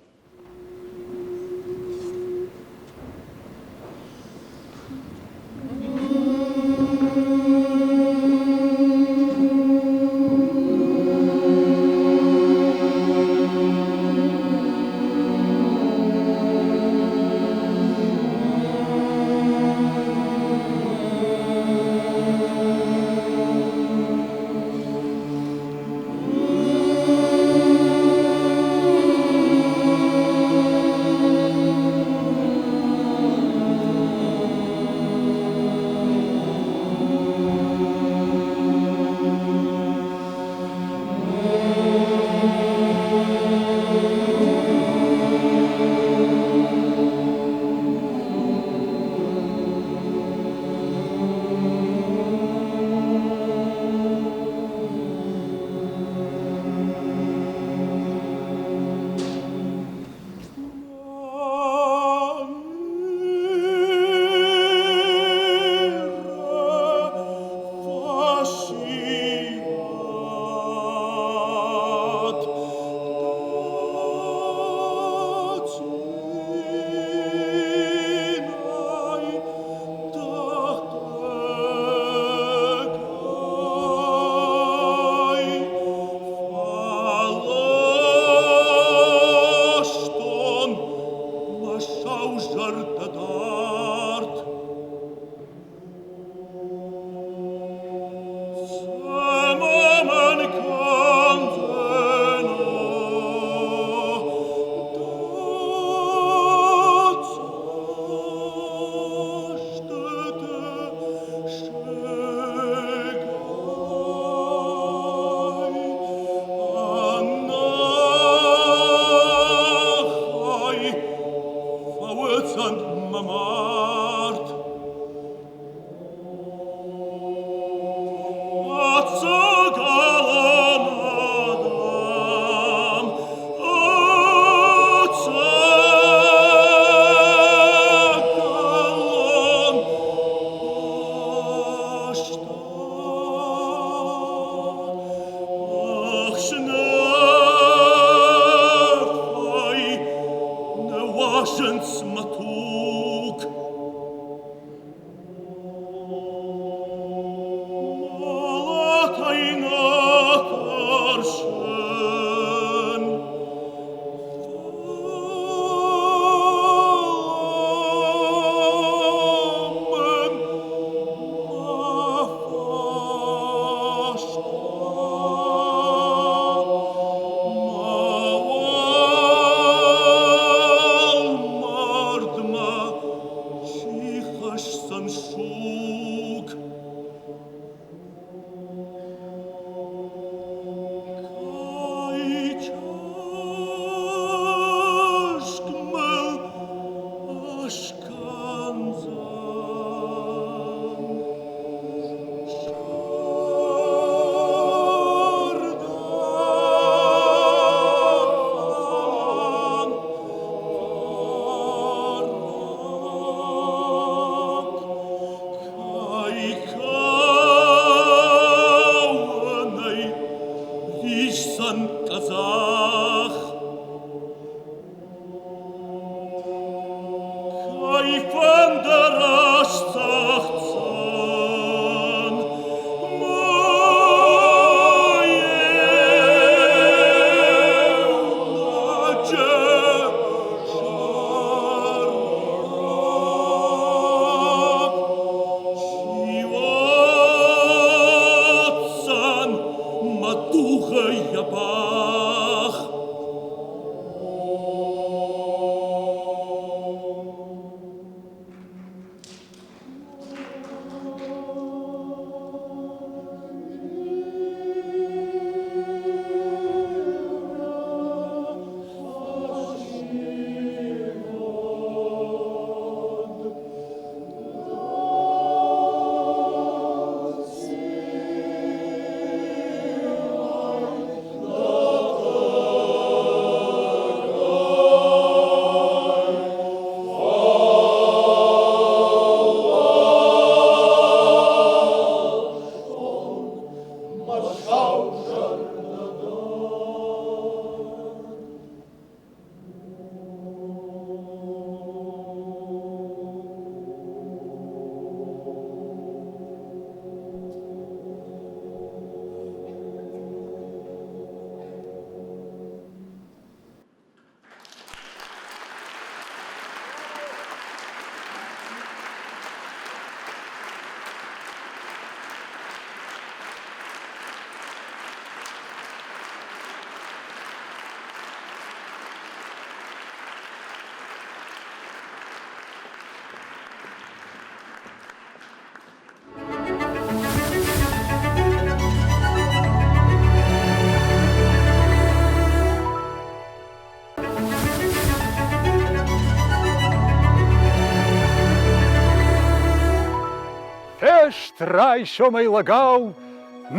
Сыст райсомӕй лӕгау,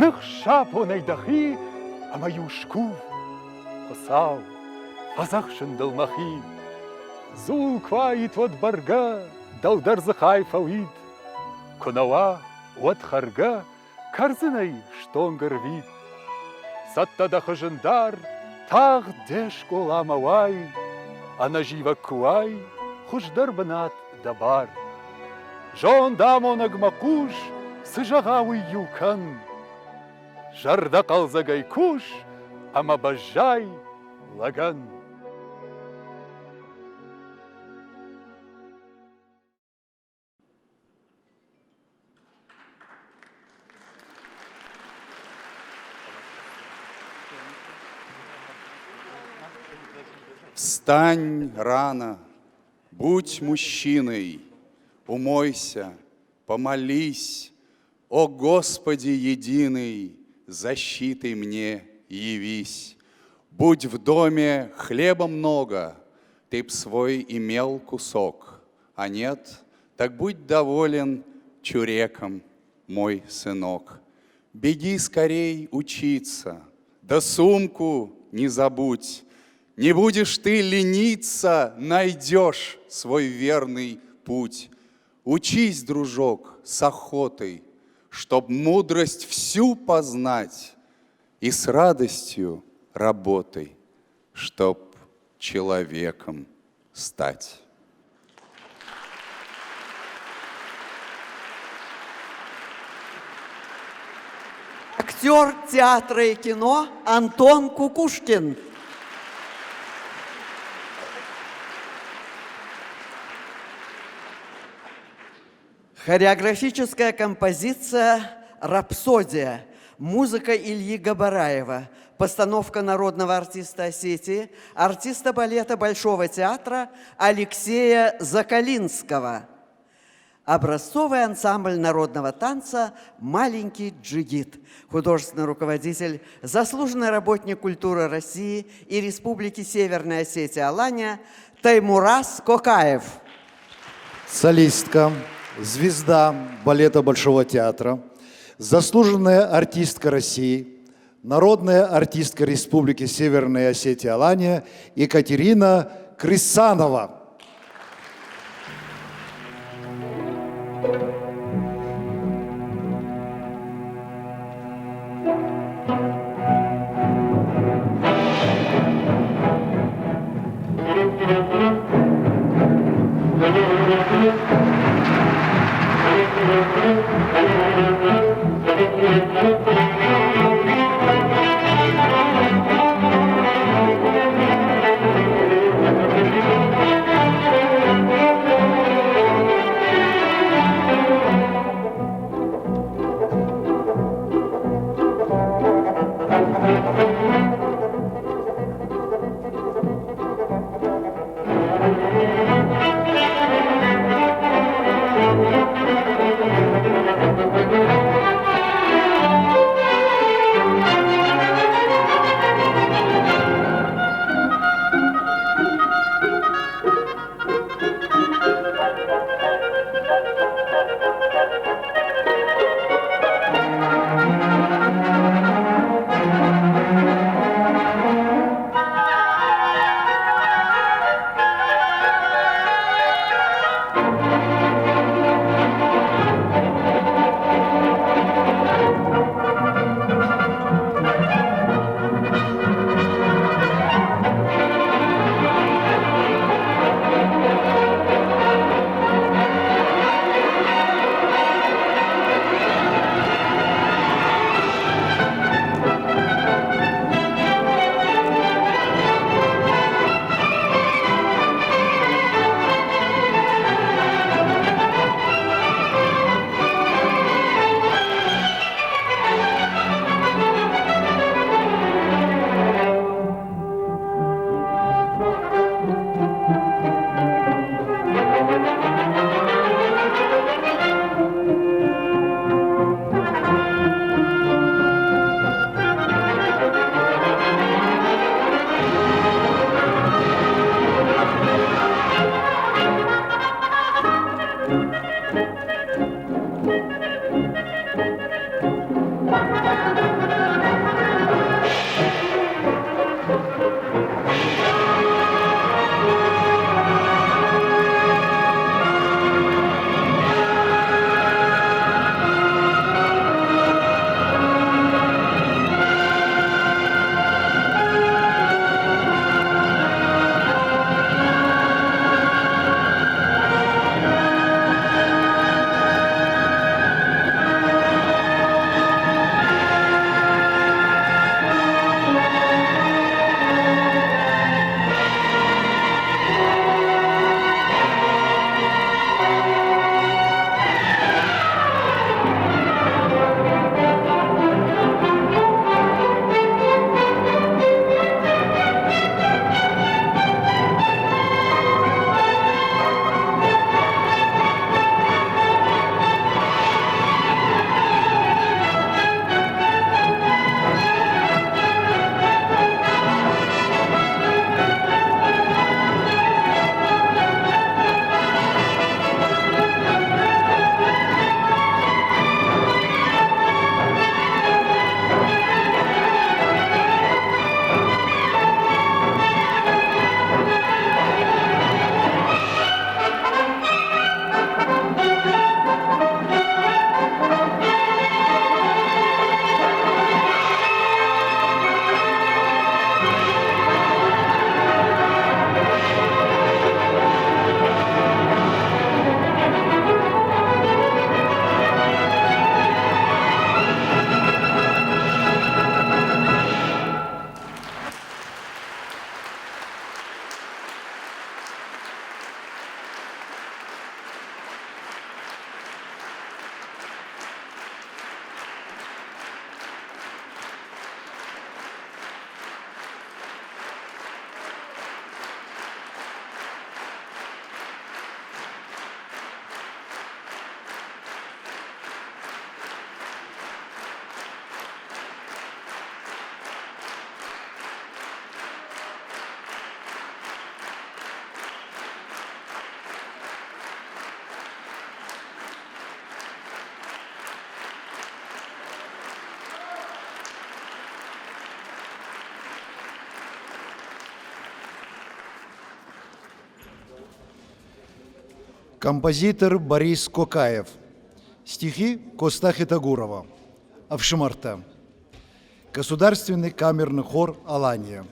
ныхсапонӕй дӕхи ӕмӕ-иу скув. Хуыцау, фӕдзӕхсын дыл мӕхи. Дзул куы уаид, уӕд бӕргӕ дӕу дӕр дзыхӕй фӕуид. Куы нӕ уа, уӕд хӕргӕ кӕрдзынӕй стонг ӕрвит. Цӕттӕ дӕ хызын дар, тагъд де скъоламӕ уай, ӕнӕзивӕг куы уай, хуыздӕр бынат дӕ бар. Зондамонӕгмӕ хъус, цы зӕгъа, уый-иу кӕн. Зӕрдӕхъӕлдзӕгӕй кус ӕмӕ баззай лӕгӕн. Встань рано, будь мужчиной, умойся, помолись, О Господи единый, защитой мне явись. Будь в доме хлеба много, ты б свой имел кусок, а нет, так будь доволен чуреком, мой сынок. Беги скорей учиться, да сумку не забудь. Не будешь ты лениться, найдешь свой верный путь. Учись, дружок, с охотой, чтоб мудрость всю познать, и с радостью работай, чтоб человеком стать. Актер театра и кино Антон Кукушкин. Хореографическая композиция «Рапсодия». Музыка Ильи Габараева. Постановка народного артиста Осетии, артиста балета Большого театра Алексея Закалинского. Образцовый ансамбль народного танца «Маленький джигит». Художественный руководитель, заслуженный работник культуры России и Республики Северная Осетия Алания Таймураз Кокаев. Солистка, звезда балета Большого театра, заслуженная артистка России, народная артистка Республики Северная Осетия Алания Екатерина Крысанова. Композитор Борис Кокаев. Стихи Коста Хетагурова. Ӕфсымӕртӕ. Государственный камерный хор «Алания».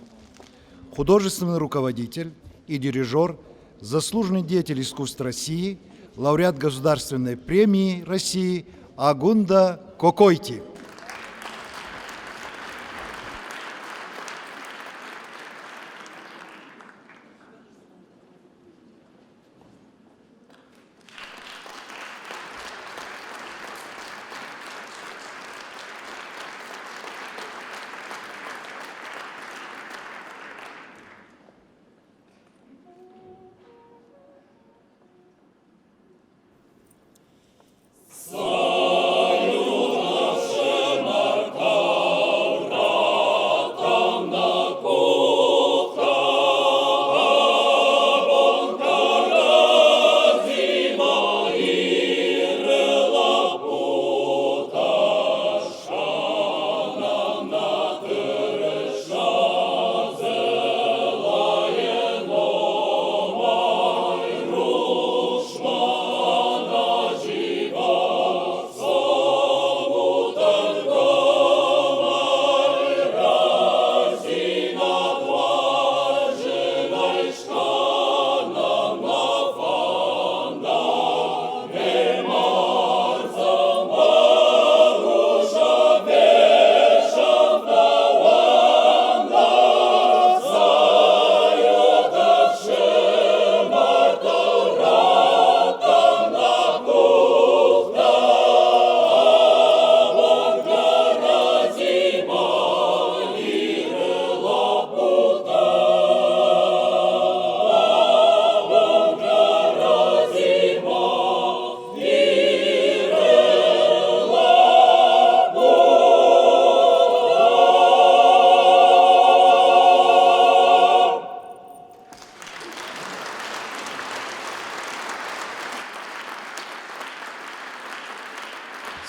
Художественный руководитель и дирижер, заслуженный деятель искусств России, лауреат Государственной премии России Агунда Кокойти.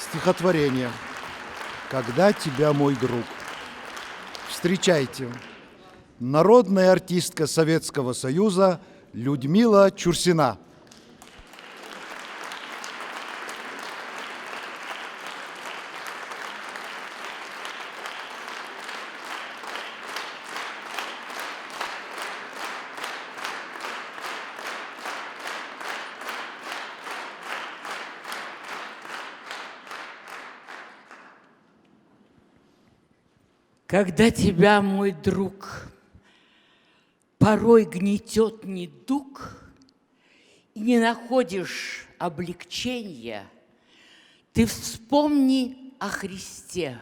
Стихотворение «Когда тебя, мой друг». Встречайте, народная артистка Советского Союза Людмила Чурсина. Когда тебя, мой друг, порой гнетет недуг, и не находишь облегчения, ты вспомни о Христе.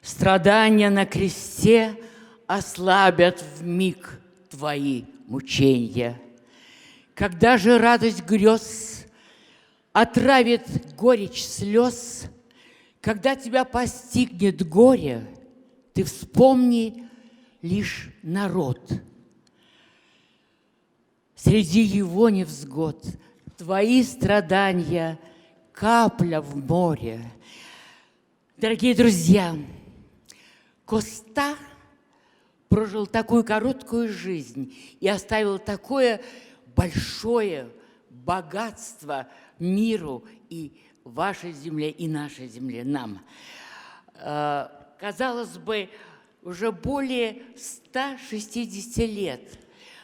Страдания на кресте ослабят в миг твои мучения. Когда же радость грез отравит горечь слез, когда тебя постигнет горе, ты вспомни лишь народ. Среди его невзгод твои страдания капля в море. Дорогие друзья, Коста прожил такую короткую жизнь и оставил такое большое богатство миру и вашей земле, и нашей земле, нам. Казалось бы, уже более 160 лет,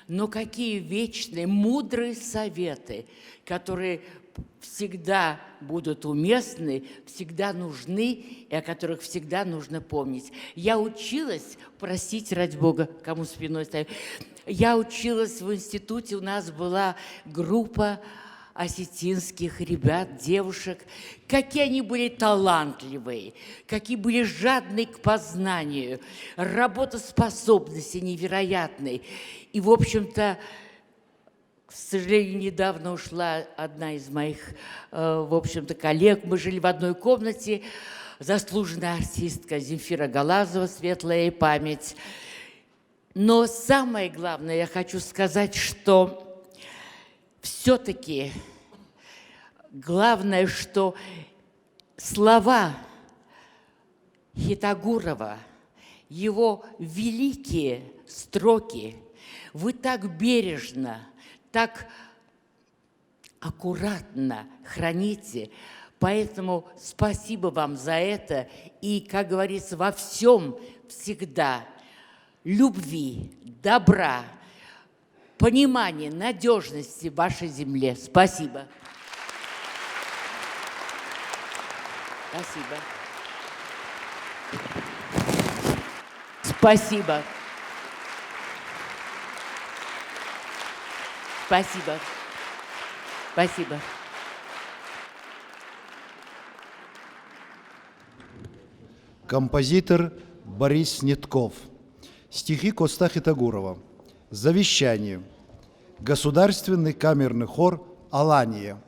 но какие вечные, мудрые советы, которые всегда будут уместны, всегда нужны и о которых всегда нужно помнить. Я училась, простите, ради Бога, кому спиной стою, я училась в институте, у нас была группа осетинских ребят, девушек, какие они были талантливые, какие были жадные к познанию, работоспособности невероятной. И, в общем-то, к сожалению, недавно ушла одна из моих, в общем-то, коллег. Мы жили в одной комнате, заслуженная артистка Земфира Галазова, светлая ей память. Но самое главное, я хочу сказать, что все-таки главное, что слова Хетагурова, его великие строки, вы так бережно, так аккуратно храните. Поэтому спасибо вам за это. И, как говорится, во всем всегда любви, добра, понимания, надежности вашей земле. Спасибо. Спасибо. Спасибо. Спасибо. Спасибо. Композитор Борис Снетков. Стихи Коста Хитагурова. Завещание. Государственный камерный хор «Алания».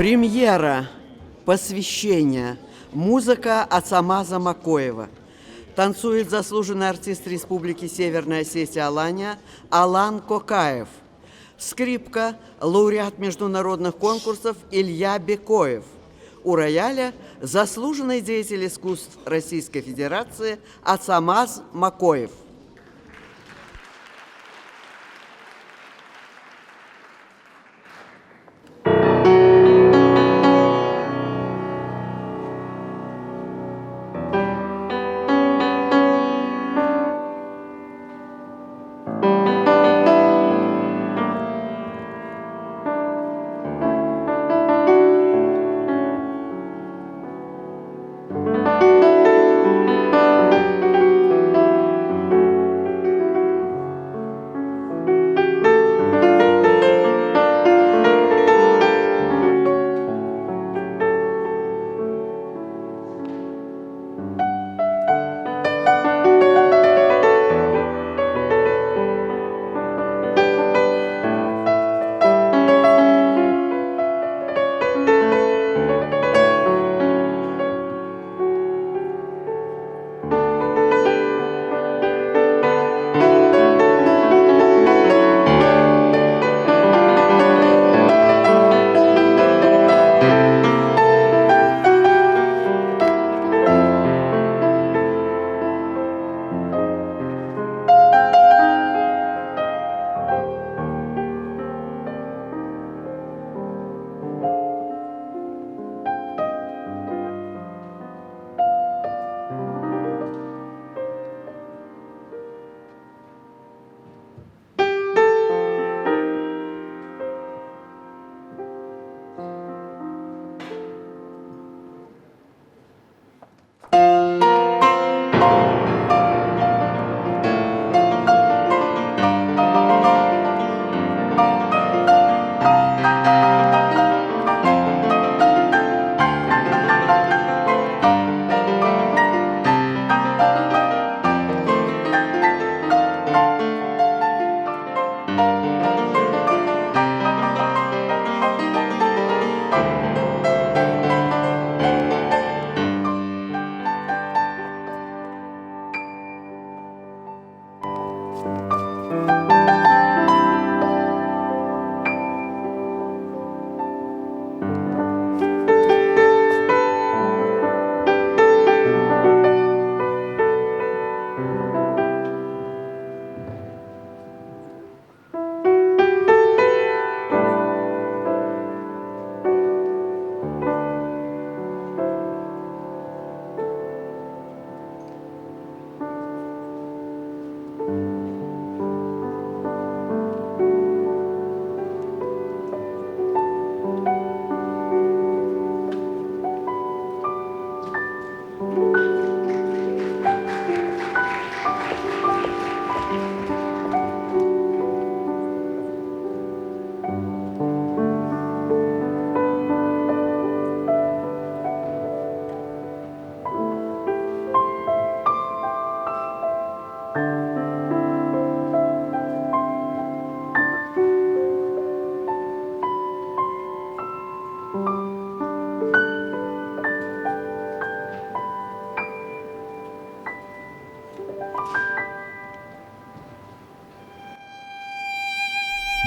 Премьера. «Посвящение». Музыка Ацамаза Макоева. Танцует заслуженный артист Республики Северная Осетия Алания Алан Кокаев. Скрипка – лауреат международных конкурсов Илья Бекоев. У рояля – заслуженный деятель искусств Российской Федерации Ацамаз Макоев.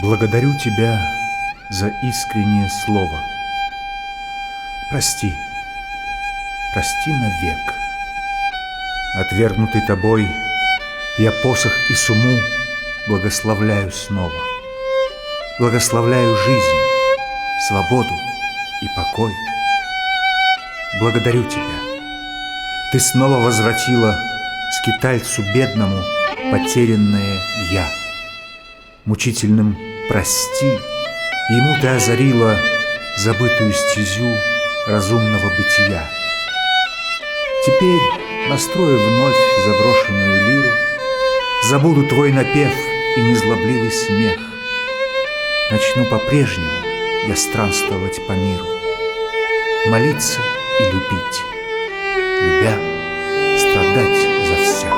Благодарю тебя за искреннее слово. Прости, прости навек. Отвергнутый тобой, я посох и суму благословляю снова. Благословляю жизнь, свободу и покой. Благодарю тебя. Ты снова возвратила скитальцу бедному потерянное «я». Мучительным «прости» ему ты озарила забытую стезю разумного бытия. Теперь настрою вновь заброшенную лиру, забуду твой напев и незлобливый смех. Начну по-прежнему я странствовать по миру, молиться и любить, любя, страдать за всех.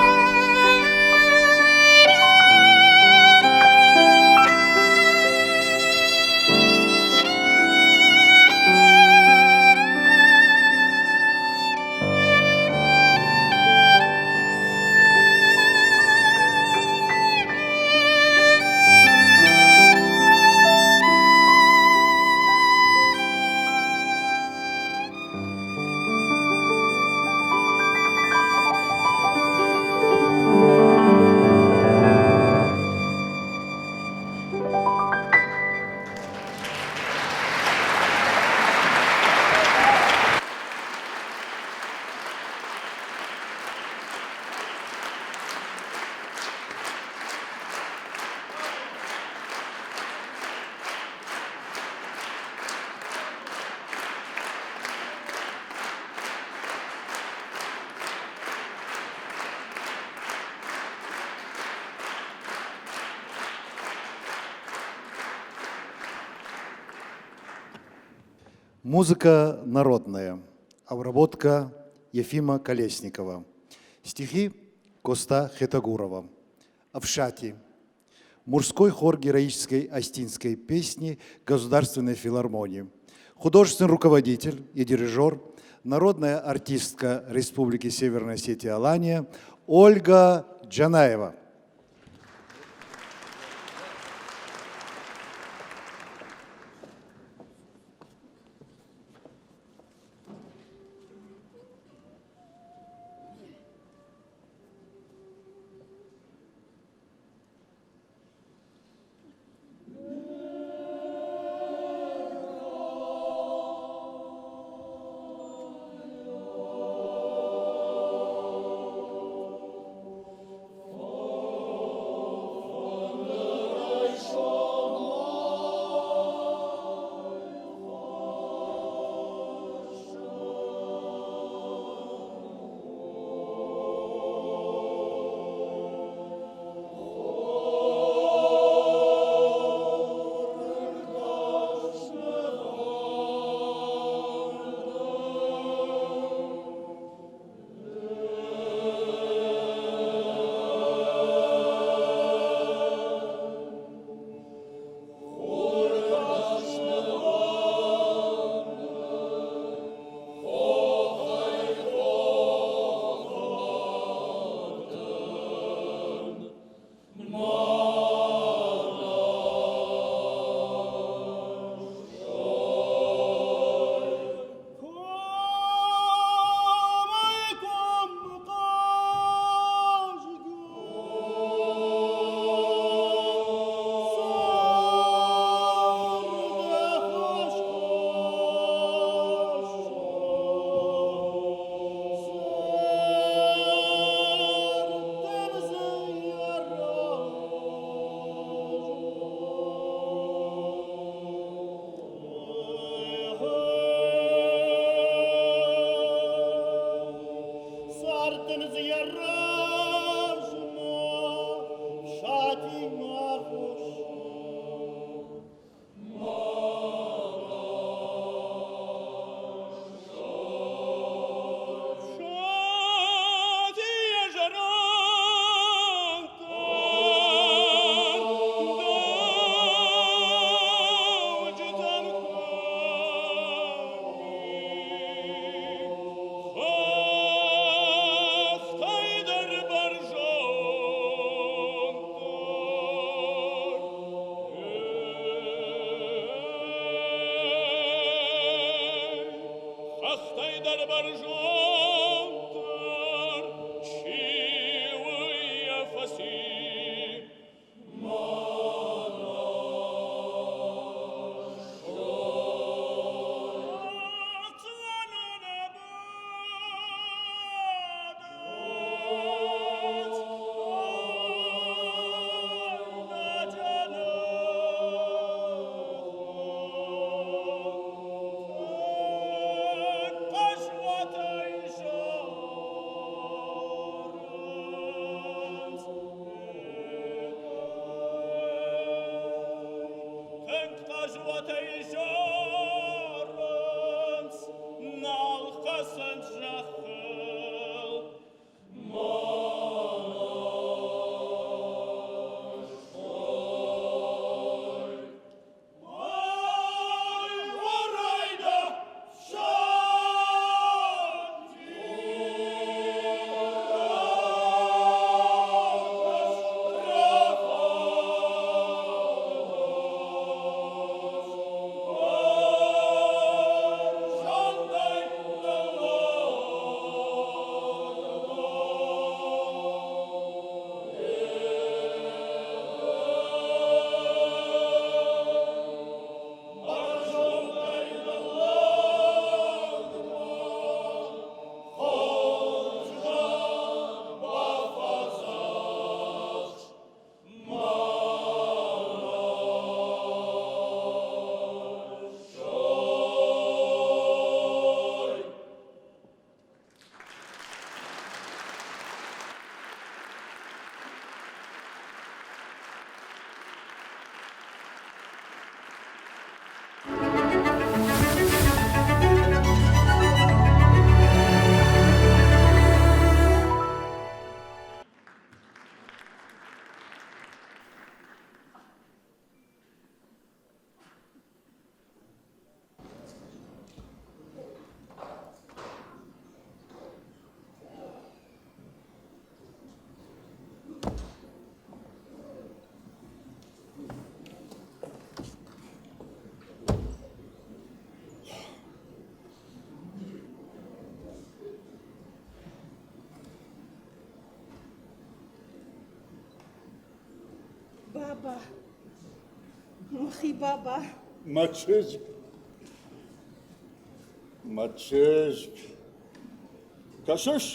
Музыка народная. Обработка Ефима Колесникова. Стихи Коста Хетагурова. Авшати. Мужской хор героической астинской песни Государственной филармонии. Художественный руководитель и дирижер, народная артистка Республики Северная Осетия Алания Ольга Джанаева. What? Баба, мӕхи баба. Мӕ чызг, мӕ чызг. Кӕсыс,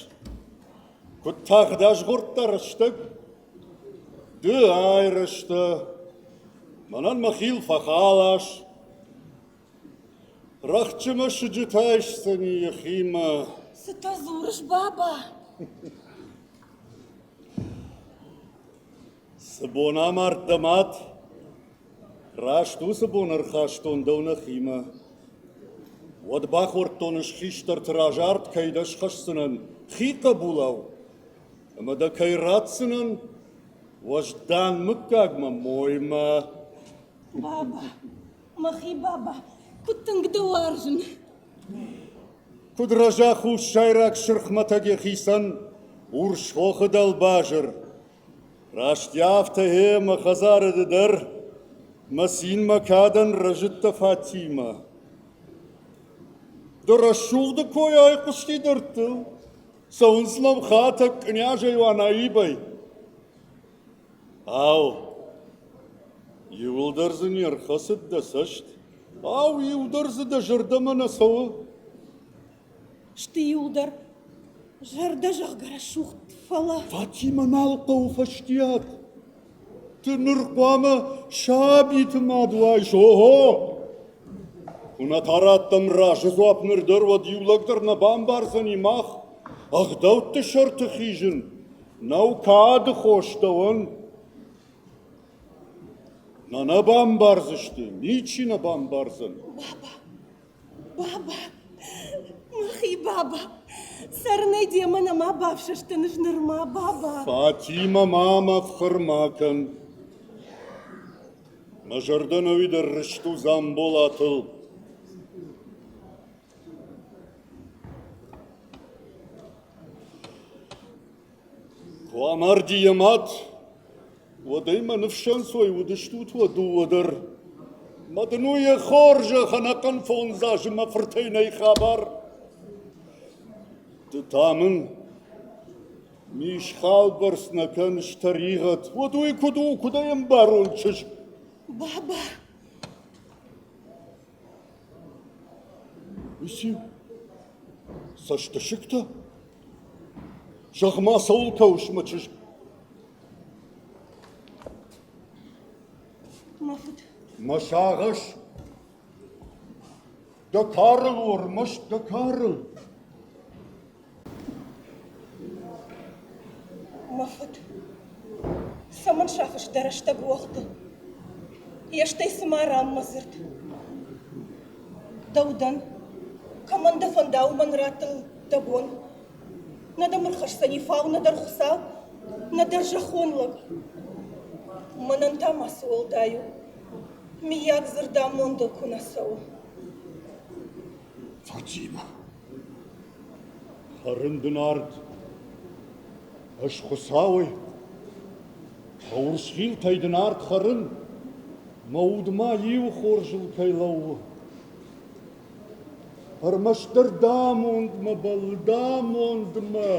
куыд тагъд азгъордта рӕстӕг? Ды айрӕзтӕ, мӕнӕн мӕ хил фӕхалас. Рӕхджы мӕ сыджыт айсдзӕни йӕхимӕ. Цытӕ дзурыс, баба? Цы бон амард дӕ мад, раст уыцы бон ӕрхастон дӕу нӕхимӕ. Уӕд бахордтон ӕз хистӕрты раз ард, кӕй дӕ схӕсдзынӕн хи хъӕбулау, ӕмӕ дӕ кӕй ратдзынӕн уӕздан мыггагмӕ моймӕ. Баба, мӕхи баба, куыд тынг дӕ уарзын! Куыд рӕза хуссайраг сырхмӕтӕг йӕхицӕн урс хохы дӕлбазыр, раст афтӕ гъе мӕ хӕдзары ды дӕр мӕ цин мӕ кадӕн рӕзыдтӕ Фатимӕ. Ды рӕсугъды кой айхъуысти дӕрдтыл, цӕуынц нӕм хатӕг кънязӕй уа наибӕй. Ау, иуылдӕр дзы не рхӕцыд дӕ цӕст? Ау, иу дӕр дзы дӕ зӕрдӕмӕ нӕ цӕуы? Сты иуылдӕр зӕрдӕ зӕгъгӕ рӕсугъд, фӕлӕ... Фатимӕ нал хъӕуы фӕстиат. Ды ныр хъуамӕ сабиты мад уаис, ого! Куы нӕ та раттӕм разы дзуапп ныр дӕр, уӕд иу лӕг дӕр нӕ бамбардзӕни мах ӕгъдӕутты сӕрты хизын. Нӕу кады хос дӕуӕн. Нӕ нӕ бамбардзысты, ничи нӕ бамбардзӕн. Баба, баба, мӕхи баба, цӕрынӕй демӕ нӕма бафсӕстӕн ӕз нырма, баба. Фатимӕ, ма мӕ фхӕр ма кӕн. Мӕ зӕрдӕ нӕуи дӕр рыст у Дзамболатыл. Куы амарди йӕ мад, уӕд ӕй мӕ ныфсӕнцой уыдыстут уӕ дыууӕ дӕр. Мӕ дын у йӕ хорзӕх ӕнӕхъӕн фондз азы мӕ фыртӕй нӕй хабар. Ды та мын мисхал бӕрц нӕ кӕныс тӕригъӕд. Уӕд уый куыд у, куыд ӕй ӕмбарон чызг? Баба! Уый циу? Цӕстысыгтӕ? Зӕгъ-ма, цӕуыл кӕуыс, мӕ чызг? Мӕ фыд. Мӕ сагъӕс дӕ карыл у, ӕрмӕст дӕ карыл. Мӕ фыд, цӕмӕн сафыс дӕ рӕстӕг уӕгъды? Йе стӕй цыма раммӕ дзырд. Дӕу дӕн, кӕмӕн дӕ фӕнда, уымӕн раттын дӕ бон. Нӕ дӕм ӕрхӕсдзӕни фау нӕдӕр Хуыцау, нӕдӕр зӕххон лӕг. Мӕнӕн та ма цы уӕлдай у, миййаг дзырд амондыл куы нӕ цӕуы. Фатимӕ, хӕрын дын ард, ӕз Хуыцауӕй, дӕ урс хилтӕй дын ард хӕрын, мӕ уд ма иу хорзыл кӕй лӕууы. Ӕрмӕстдӕр дӕ амондмӕ бӕлл, дӕ амондмӕ.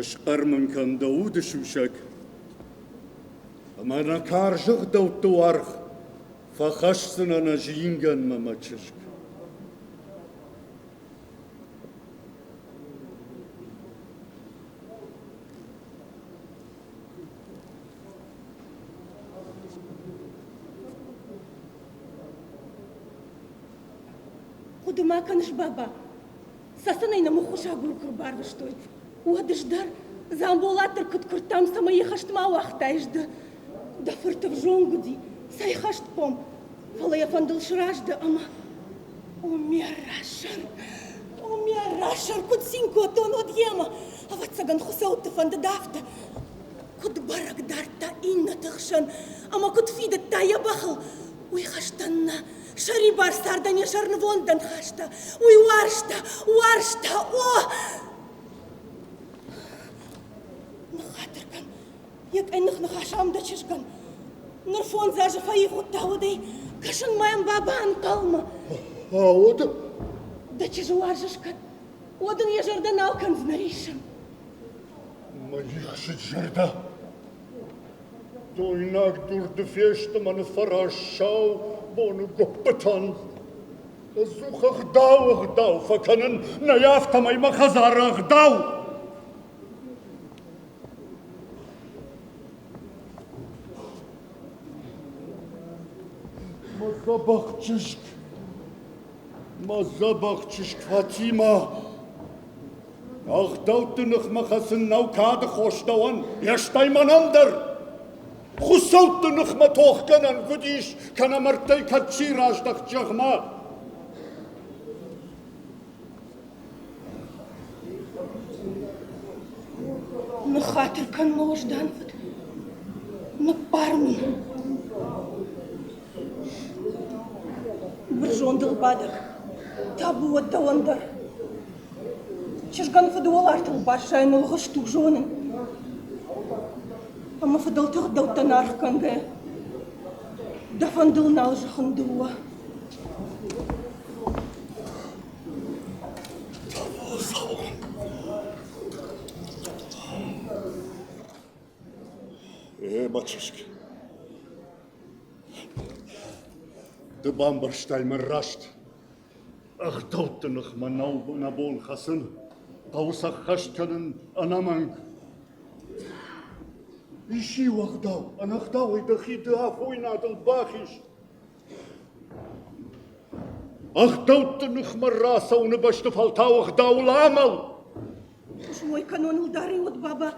Ысхъӕр мын кӕн дӕ уды сусӕг, ӕмӕ нӕ карз ӕгъдӕутты уаргъ фӕхӕсдзынӕн ӕз ингӕнмӕ мӕ чызг. Хъуыды ма кӕныс, баба, Цӕцӕнӕй нӕм ӕххуысагур куы рбарвыстой, уӕд ӕз дӕр Дзамболат дӕр куыд куырдтам, цӕмӕй йӕ хӕстмӕ ауагътаис ды. Дӕ фырт ӕвзонг уыди, цӕй хӕстхъом, фӕлӕ йӕ фӕндыл сразы дӕ ӕмӕ О, ме рра сӕр! О, ме рра сӕр, куыд цин кодтон уӕд йемӕ! Ӕвӕццӕгӕн, хуыцӕутты фӕндыд афтӕ. Куыд бӕрӕг дардта иннӕты хсӕн ӕмӕ куыд фидыдта йӕ бӕхыл, уый хӕстӕн нӕ, сӕрибар цардӕн йӕ сӕрнывондӕн хаста, уый уарзта, уарзта, о! Ныххатыр кӕн, йӕ къӕйных ныхас ам дӕ чызгӕн. Ныр фондз азы фӕивгъуыдта, уӕдӕй кӕсын мӕм баба ӕнхъӕлмӕ. Ауды Дӕ чызджы уарзыс кӕд, уӕд ын йӕ зӕрдӕ нал кӕндзынӕ риссын. Мӕ ихсыд зӕрдӕ! Дойнаг дур ды фесты мӕ ныффӕраз сау боны гоппытӕн. Ӕдзух ӕгъдау ӕгъдау фӕкӕнын, нӕй афтӕмӕй мӕ хӕдзары ӕгъдау. Мӕ дзӕбӕх чызг, мӕ дзӕбӕх чызг Фатимӕ, ӕгъдӕутты ныхмӕ хӕцын нӕу кады хос дӕуӕн, йе стӕй мӕнӕн дӕр. Хуыцӕутты ныхмӕ тохгӕнӕн куыд ис, кӕнӕ мӕрдтӕй кӕд чи раздӕхт, зӕгъ-ма. Ныххатыр кӕн, мӕ уӕздан фыд, ныббар мын. Бӕрзондыл бадӕг, табу уӕд дӕуӕн дӕр. Чызгӕн фыдуӕлартыл баззайын ӕлгъыст у, зонын. Ӕмӕ фыдӕлты гъдӕуттӕн аргъ кӕнгӕйӕ, дӕ фӕндыл нал зӕгъын дыууӕ. Э, мӕ чызг, ды бамбӕрстай мӕн раст. Ӕгъдӕутты ныхмӕ нӕу нӕ бон хӕцын, хъӕуы сӕ ххӕст кӕнын ӕнӕмӕнг. Ис иу ӕгъдау, ӕнӕгъдауӕй дӕхи ды афойнадыл бахиз. Ӕгъдӕутты ныхмӕ рацӕуыны бӕсты фӕлтау ӕгъдауыл амӕл! Смой кӕноныл дӕр-иу уӕд, баба,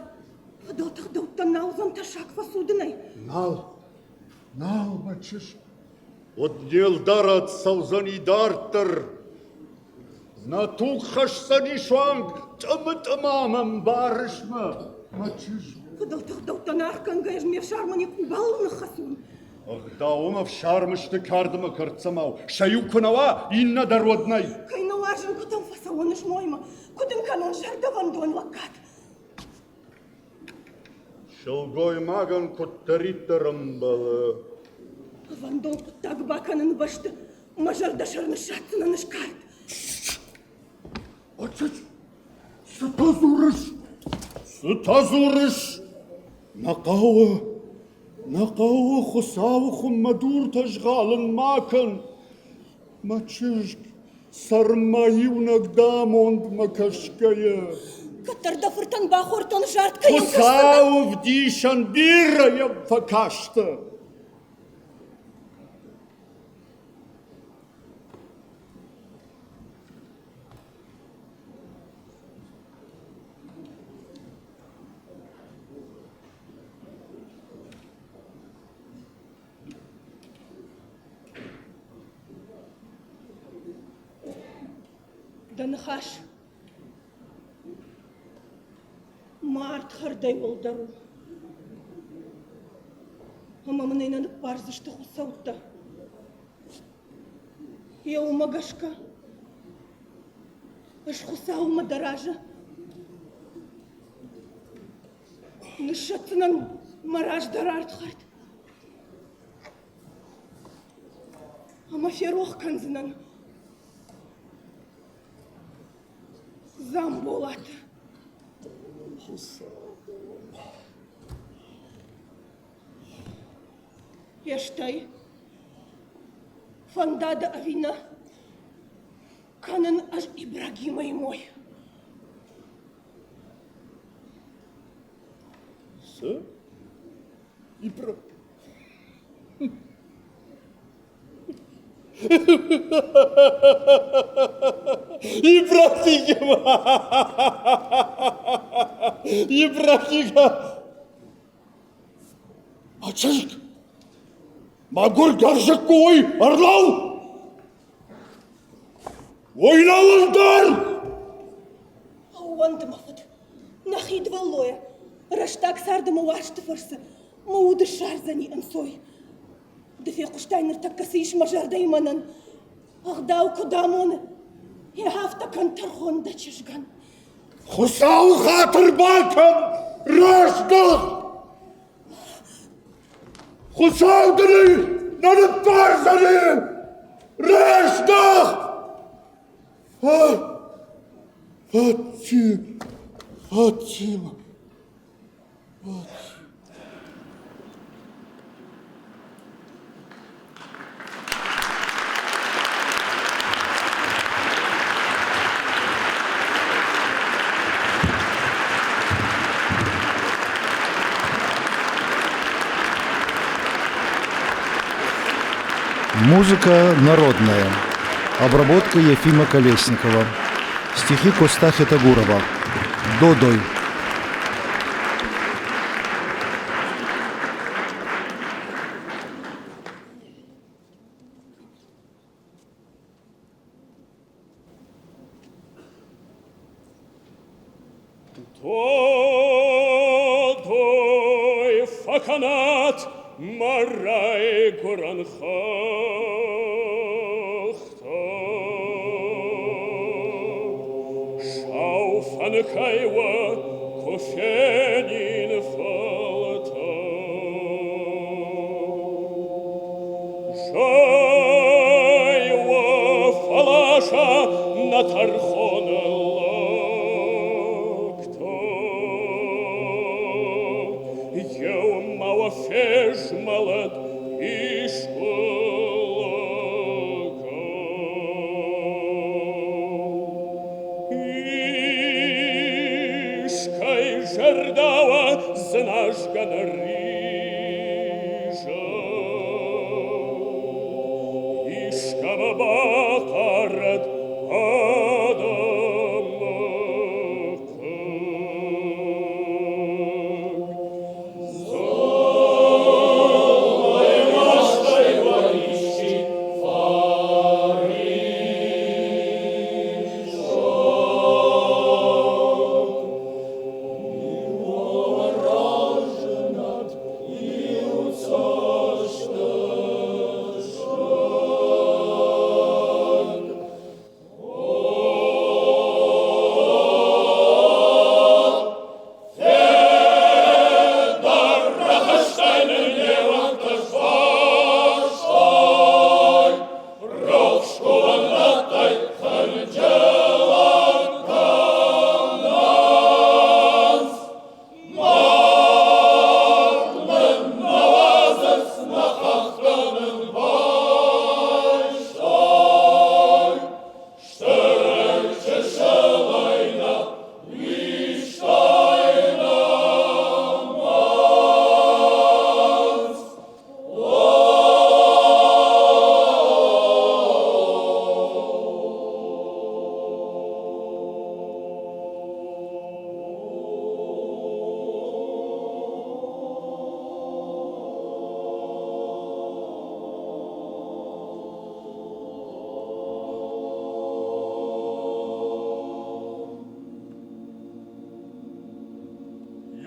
фыдӕлты ӕгъдӕуттӕн нал уыдзӕн тӕссаг фӕцудынӕй. Нал, нал, мӕ чызг. Уӕд не лдарад цӕудзӕни дарддӕр. Нӕ туг хӕсдзӕни суанг тъымы-тъымамӕ, ӕмбарыс мӕ, мӕ чызг? Фыдӕлты ӕгъдӕуттӕн аргъ кӕнгӕйӕ ӕз ме фсармӕн йӕ къубалыл ныххӕцон. Ӕгъдауы ӕфсарм сты кардмӕ кӕрддзӕмау. Сӕ иу куы нӕ уа, иннӕ дӕр уӕд нӕй. Кӕй нӕ уарзын, куыд ӕм фӕцӕуон ӕз моймӕ, куыд ын кӕнон зӕрдӕвӕндон лӕггад? Сылгоймагӕн куыддӕриддӕр ӕмбӕлы. Ӕвӕндон хъуыддаг бакӕныны бӕсты мӕ зӕрдӕсӕр ныссадздзынӕн ӕз кард. Ацыц! Цытӕ дзурыс? Цытӕ дзурыс? Нӕ хъӕуы, нӕ хъӕуы Хуыцауы хуыммӕ дуртӕ згъалын ма кӕн. Мӕ чызг, цӕрынмӕ иунӕг дӕ амондмӕ кӕсгӕйӕ. Кӕддӕр дӕ фыртӕн бахордтон зард кӕй Хуыцауы вдисӕн бирӕ йӕм фӕкастӕ. Дӕ ныхас мард хӕрдӕй уӕлдӕр у. Ӕмӕ мын ӕй нӕ ныббардзысты хуыцӕуттӕ. Йе уымӕ гӕсгӕ ӕз Хуыцаумӕ дӕ разы ныссӕтдзынӕн мӕ раздӕр ардхӕрд ӕмӕ ферох кӕндзынӕн Дзамболаты. Хуыцау. Йе стӕй, фӕнда дӕ ӕви нӕ, кӕнын ӕз Ибрагимӕй мой. Цы? Ибра... Ибрахим! Ибрахим! А чызг! Мӕгуыр гӕрзыкк уой, ӕрлӕуу! Уый нӕуыл дӕр! Ӕууӕнды мӕ фыд, нӕхи дывӕллойӕ, рӕстаг царды мӕ уарзты фӕрцы мӕ уд ссардзӕни ӕнцой. Ды фехъуыстай ныртӕккӕ цы ис мӕ зӕрдӕйы мӕнӕн? Ӕгъдау куыд амоны, йе афтӕ кӕн тӕрхон дӕ чызгӕн. Хуыцауы хатыр бакӕн, раздӕх! Хуыцау дын ӕй нӕ ныббардзӕни! Раздӕх! Фатима, Фатима, Фатима. Музыка народная. Обработка Ефима Колесникова. Стихи Коста Хетагурова. Додой. Додой фӕкӕнат мӕ райгуырӕн хӕхтӕ. Сау фӕныкӕй уӕ куы фенин фӕлтау. Зӕй уӕ фӕласа нӕ тӕрхоны лӕгтӕ. Еу ма уӕ фезмӕлӕд искуы лӕгау. Искӕй зӕрдӕ уӕ дзыназгӕ нӕ ризы, Искӕмӕ бахъарӕд адӕмы хъыг. Дзыллӕйы мастӕй уӕ исчи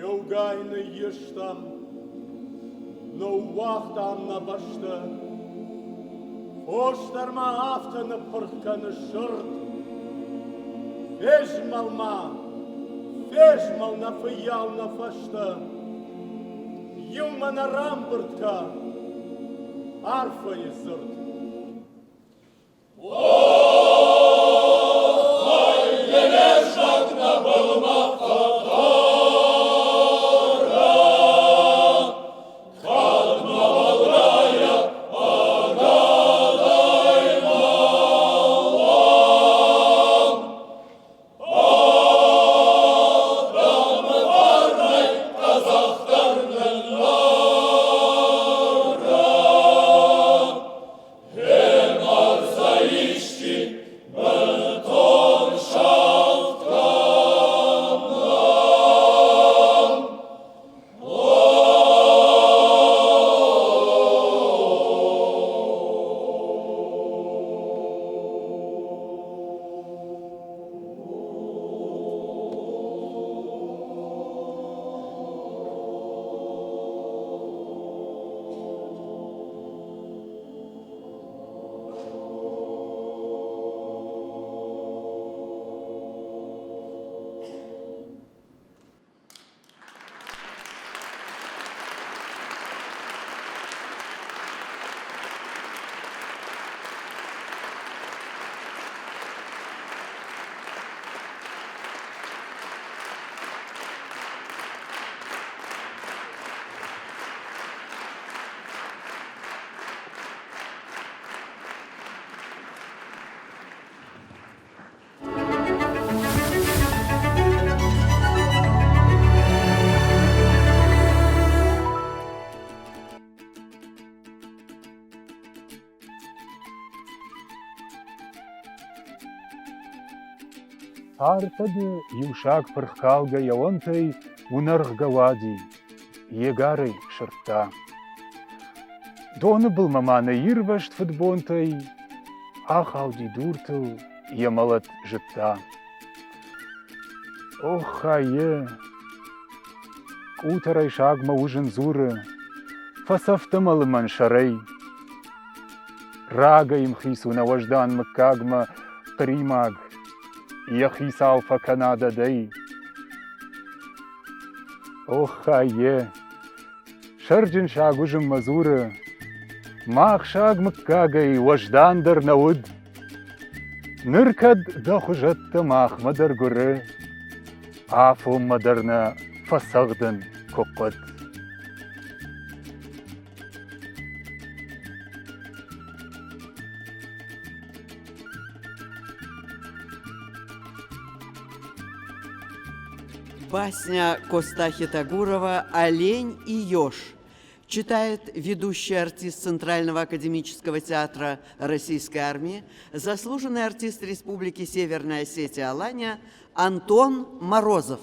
Иугай ныййыстам, ныууагътам нӕ бӕстӕ. Фос дӕр ма афтӕ ныппырх кӕны сырд. Фезмӕл ма, фезмӕл нӕ фыййау нӕ фӕстӕ. Иумӕ нӕ рамбырд кӕ арфӕйы дзырд. Тар хъӕды иу саг пырхкалгӕ йӕ уӕнтӕй уынӕргъгӕ уади, егарӕй сырдта. Доны былмӕ ма нӕ ирвӕзт фыдбонтӕй, ахауди дуртыл, йӕ мӕлӕт зыдта. Оххай-е! Къутӕрӕй сагмӕ уызын дзуры, фӕцӕфтӕ мӕ лымӕн сӕрӕй. Рагӕй мхиц у нӕ уӕздан мыггагмӕ хъримаг, йӕ хицау фӕкӕна дӕдӕй. Оххай-е! Сӕрджын саг уызынмӕ дзуры, мах саг мыггагӕй уӕздандӕр нӕ уыд. Ныр кӕд дӕ хуызӕттӕ махмӕ дӕр гуыры, афонмӕ дӕр нӕ фӕцӕгъдын куы хъуыд. Басня Коста Хетагурова «Олень и еж» читает ведущий артист Центрального академического театра Российской армии, заслуженный артист Республики Северная Осетия Алания Антон Морозов.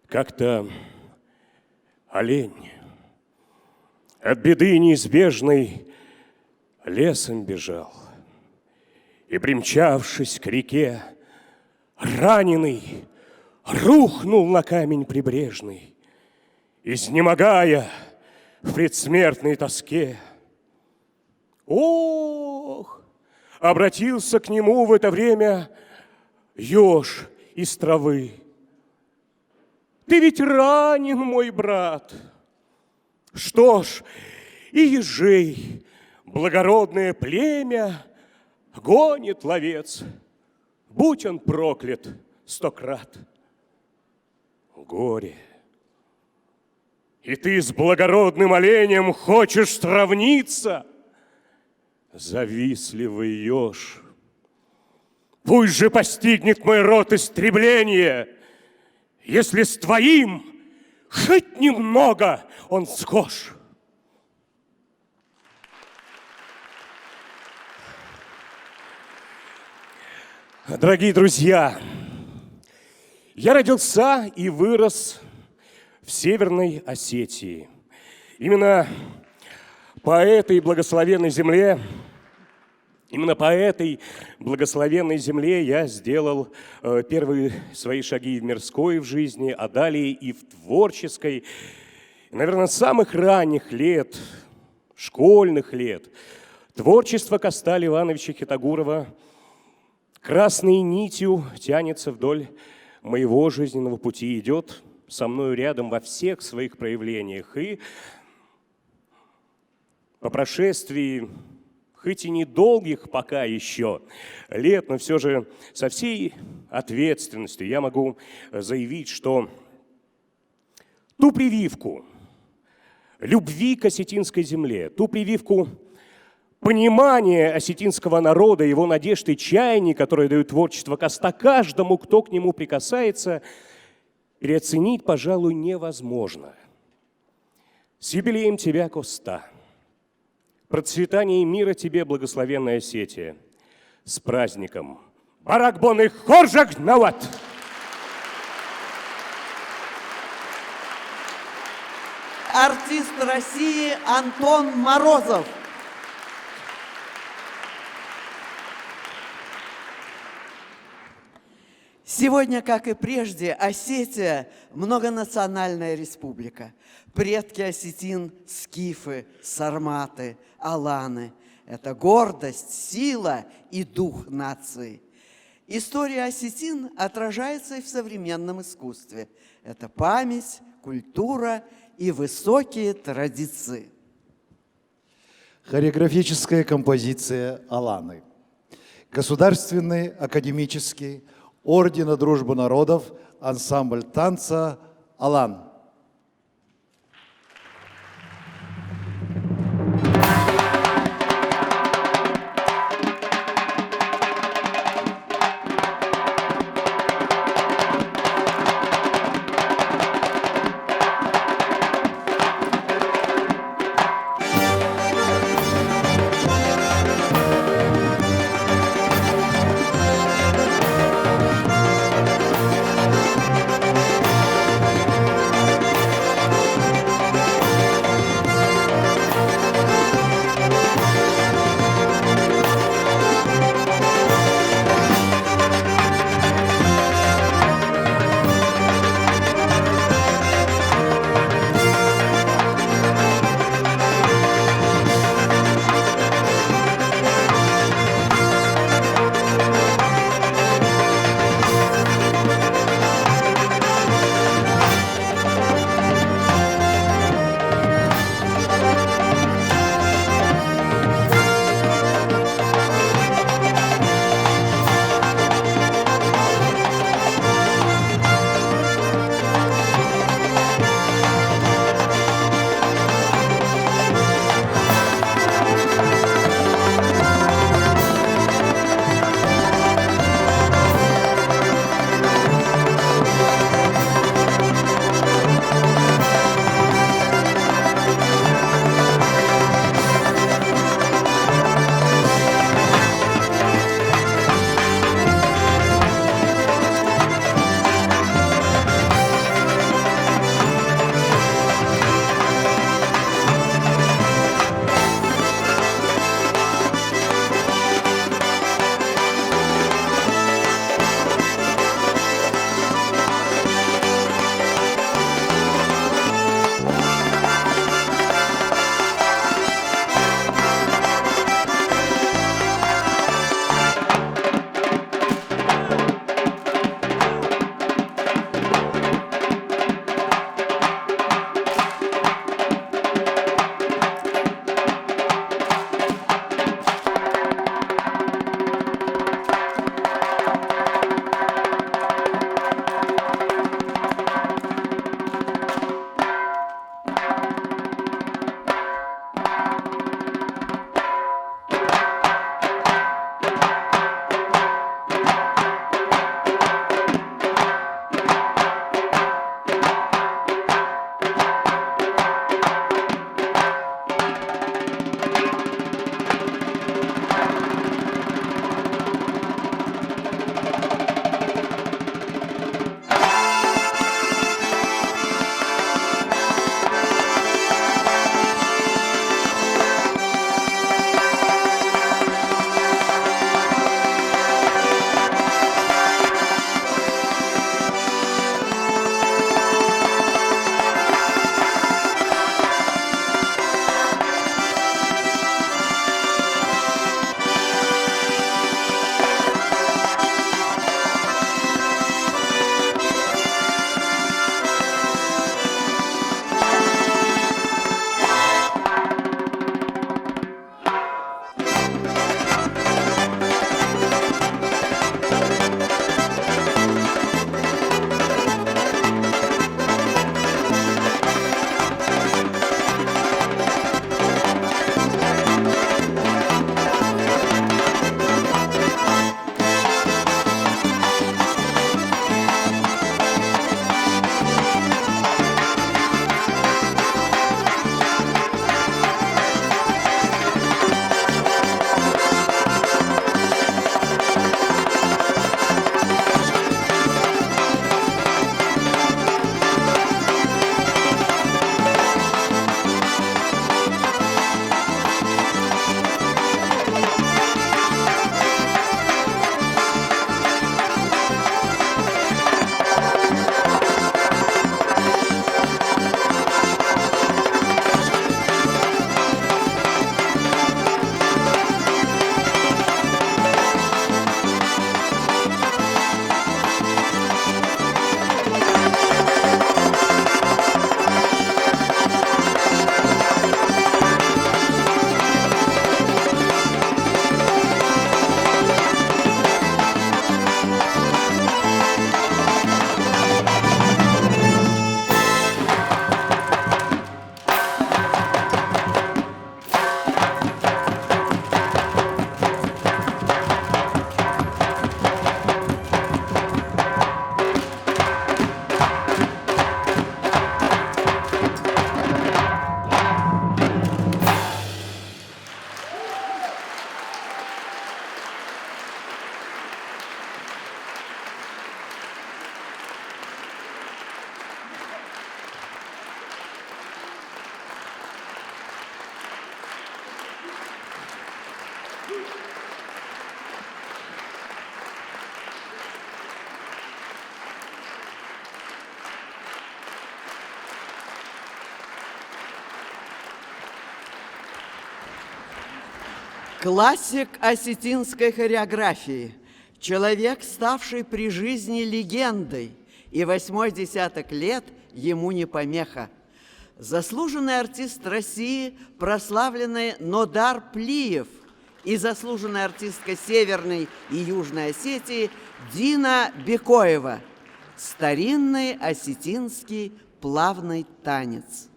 Как-то олень от беды неизбежной лесом бежал и, примчавшись к реке, раненый, рухнул на камень прибрежный, изнемогая в предсмертной тоске. Ох! Обратился к нему в это время еж из травы. Ты ведь ранен, мой брат. Что ж, и ежей благородное племя гонит ловец, будь он проклят стократ. Горе. И ты с благородным оленем хочешь сравниться? Завистливый еж. Пусть же постигнет мой род истребление, если с твоим хоть немного он схож. Дорогие друзья, я родился и вырос в Северной Осетии. Именно по этой благословенной земле, именно по этой благословенной земле я сделал первые свои шаги в мирской в жизни, а далее и в творческой. Наверное, с самых ранних лет, школьных лет, творчество Коста Ливановича Хетагурова красной нитью тянется вдоль моего жизненного пути, идет со мною рядом во всех своих проявлениях. И по прошествии, хоть и недолгих пока еще лет, но все же со всей ответственностью я могу заявить, что ту прививку любви к осетинской земле, ту прививку понимания осетинского народа, его надежд и чаяний, которые дают творчество Коста каждому, кто к нему прикасается, переоценить, пожалуй, невозможно. С юбилеем тебя, Коста! Процветания и мира тебе, благословенная Осетия! С праздником! Баракбон и хоржак нават! Артист России Антон Морозов. Сегодня, как и прежде, Осетия – многонациональная республика. Предки осетин – скифы, сарматы, аланы. Это гордость, сила и дух нации. История осетин отражается и в современном искусстве. Это память, культура и высокие традиции. Хореографическая композиция «Аланы». Государственный академический Ордена Дружбы Народов ансамбль танца «Алан». Классик осетинской хореографии, человек, ставший при жизни легендой, и восьмой десяток лет ему не помеха. Заслуженный артист России, прославленный Нодар Плиев и заслуженная артистка Северной и Южной Осетии Дина Бекоева. Старинный осетинский плавный танец.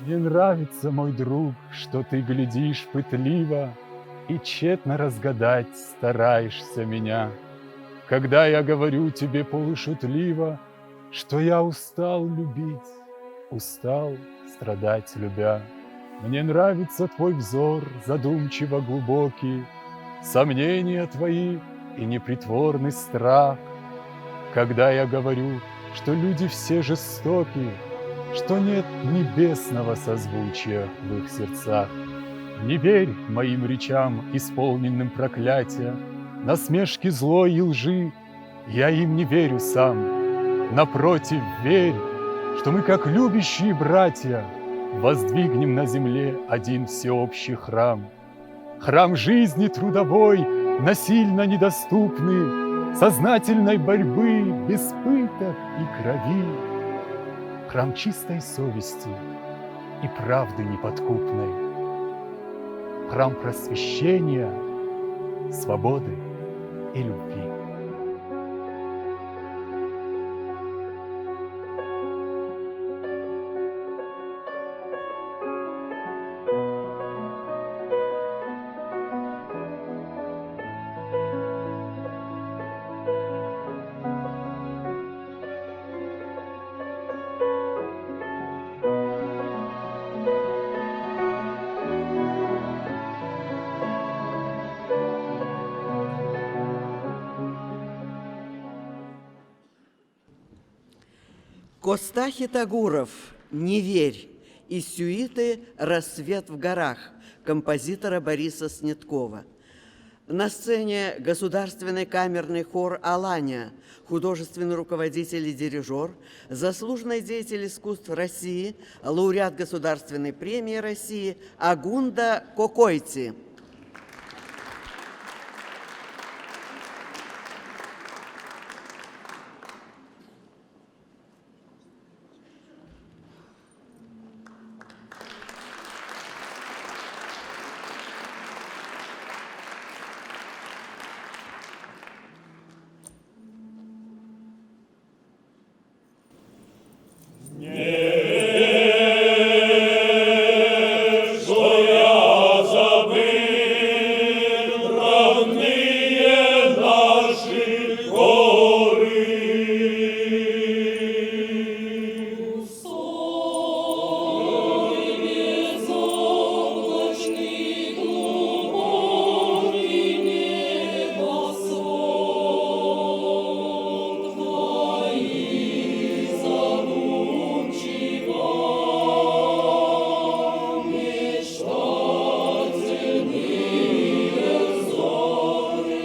Мне нравится, мой друг, что ты глядишь пытливо И тщетно разгадать стараешься меня. Когда я говорю тебе полушутливо, Что я устал любить, устал страдать любя. Мне нравится твой взор, задумчиво глубокий, Сомнения твои и непритворный страх. Когда я говорю, что люди все жестоки, Что нет небесного созвучия в их сердцах. Не верь моим речам, исполненным проклятия, Насмешки злой и лжи, я им не верю сам. Напротив, верь, что мы, как любящие братья, Воздвигнем на земле один всеобщий храм. Храм жизни трудовой, насильно недоступный, Сознательной борьбы, без пыток и крови. Храм чистой совести и правды неподкупной. Храм просвещения, свободы и любви. Коста Хитагуров «Не верь» из сюиты «Рассвет в горах» композитора Бориса Снеткова. На сцене Государственный камерный хор «Алания», художественный руководитель и дирижер, заслуженный деятель искусств России, лауреат Государственной премии России Агунда Кокойти. Что я забыл родные наши горы. Безоблачный глубокий небосвод, Твои задумчиво мечтательные взоры.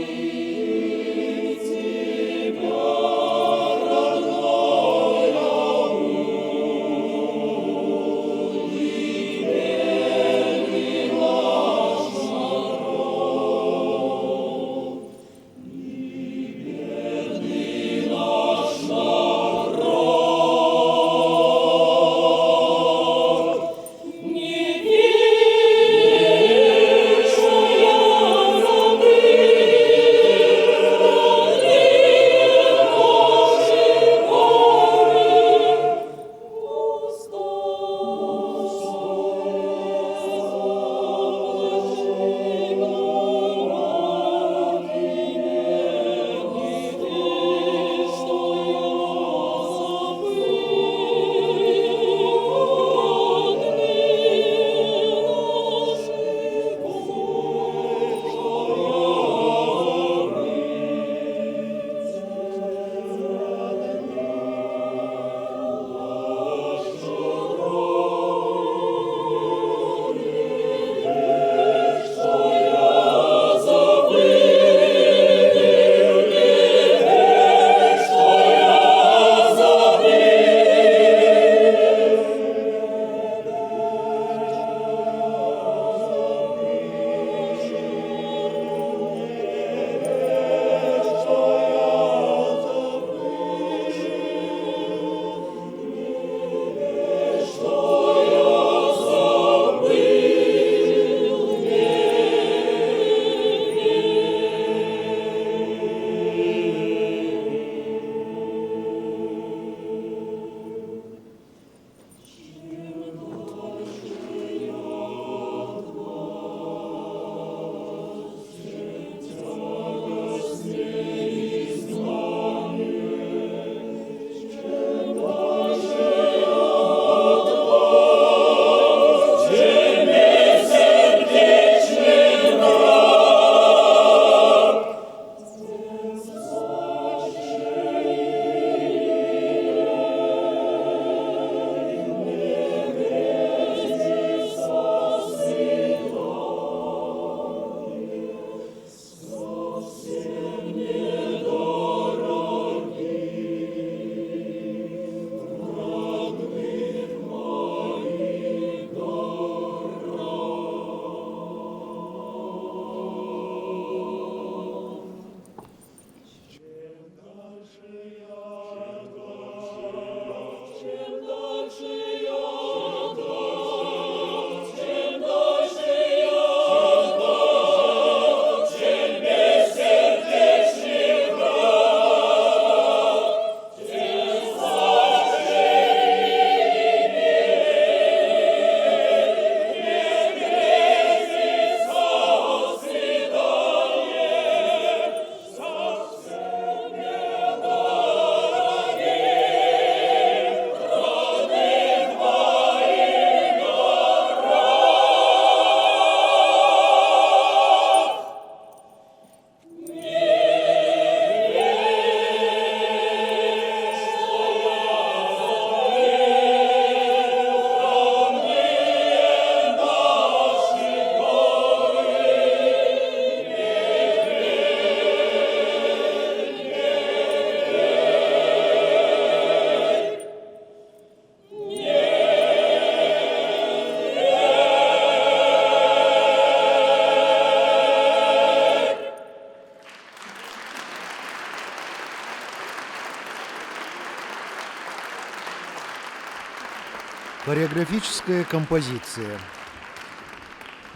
Хореографическая композиция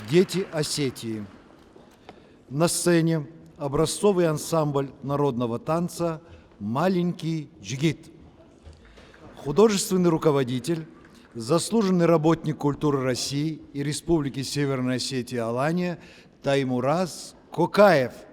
«Дети Осетии». На сцене образцовый ансамбль народного танца «Маленький джигит». Художественный руководитель, заслуженный работник культуры России и Республики Северная Осетия Алания Таймураз Кокаев –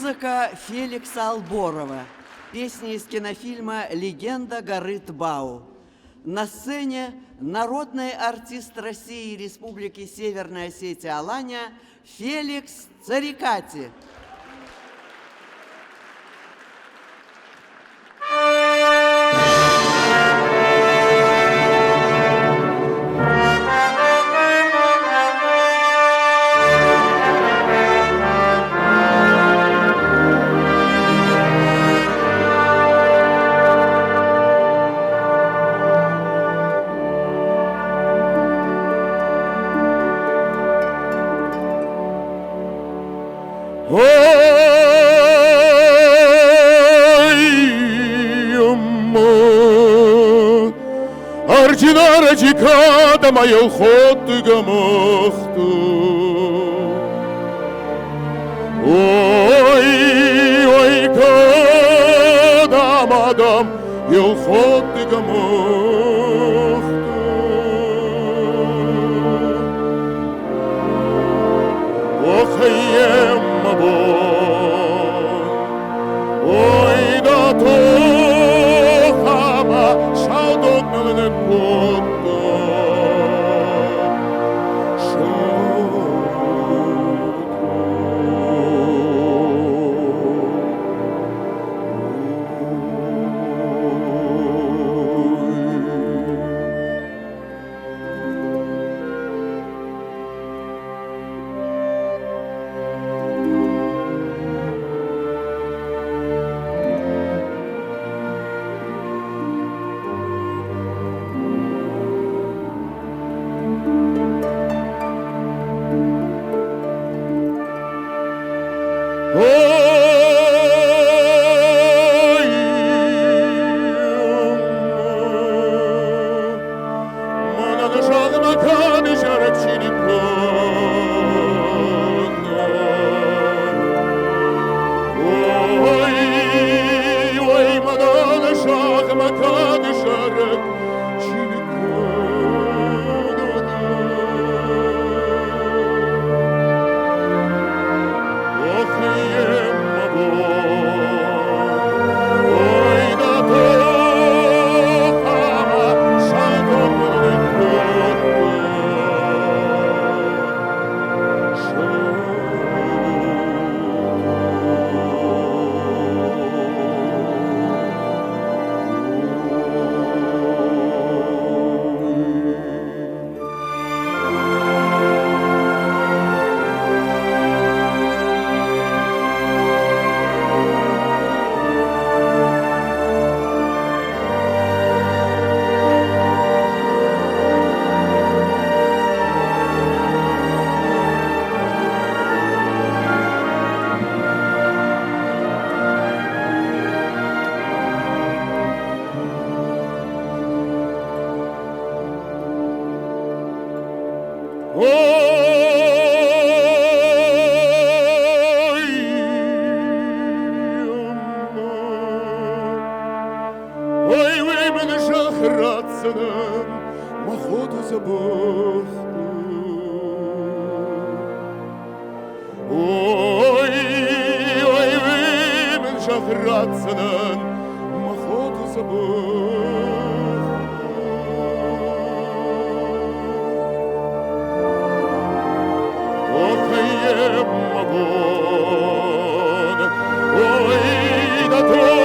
Музыка Феликса Алборова. Песня из кинофильма «Легенда горы Тбау». На сцене народный артист России и Республики Северная Осетия Алания Феликс Царикати. Нарӕджы кад ӕмӕ Елхотты гӕмӕхты. Ой, ой, кад ӕмӕ, дам, Елхотты гӕмӕхты. Охайем бон, ой, да тохама саудог ныл кодта. Ой, вы мене жахрацанан, махоту забахту. Ой, ой, вы мене жахрацанан, махоту забахту. Ох, ем, ой, да тохама,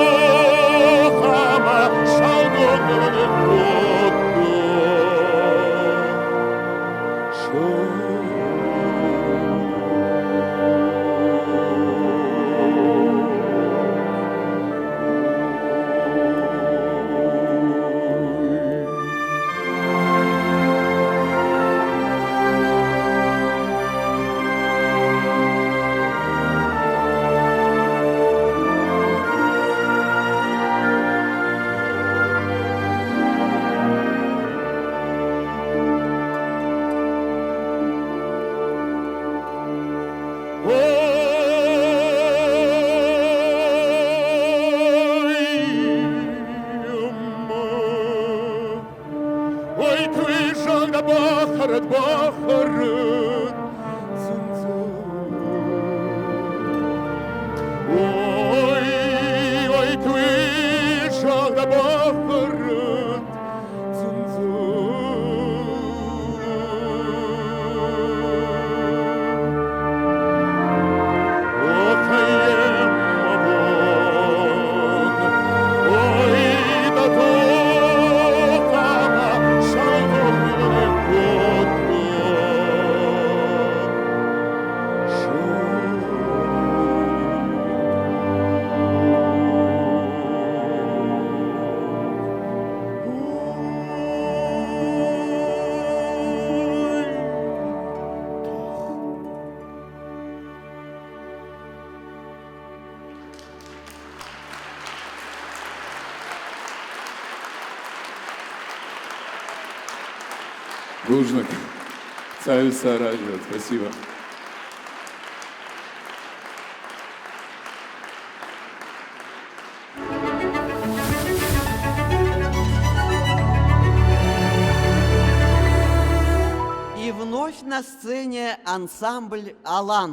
Бузныг. Цӕуы сӕ разӕй. Спасибо. И вновь на сцене ансамбль «Алан».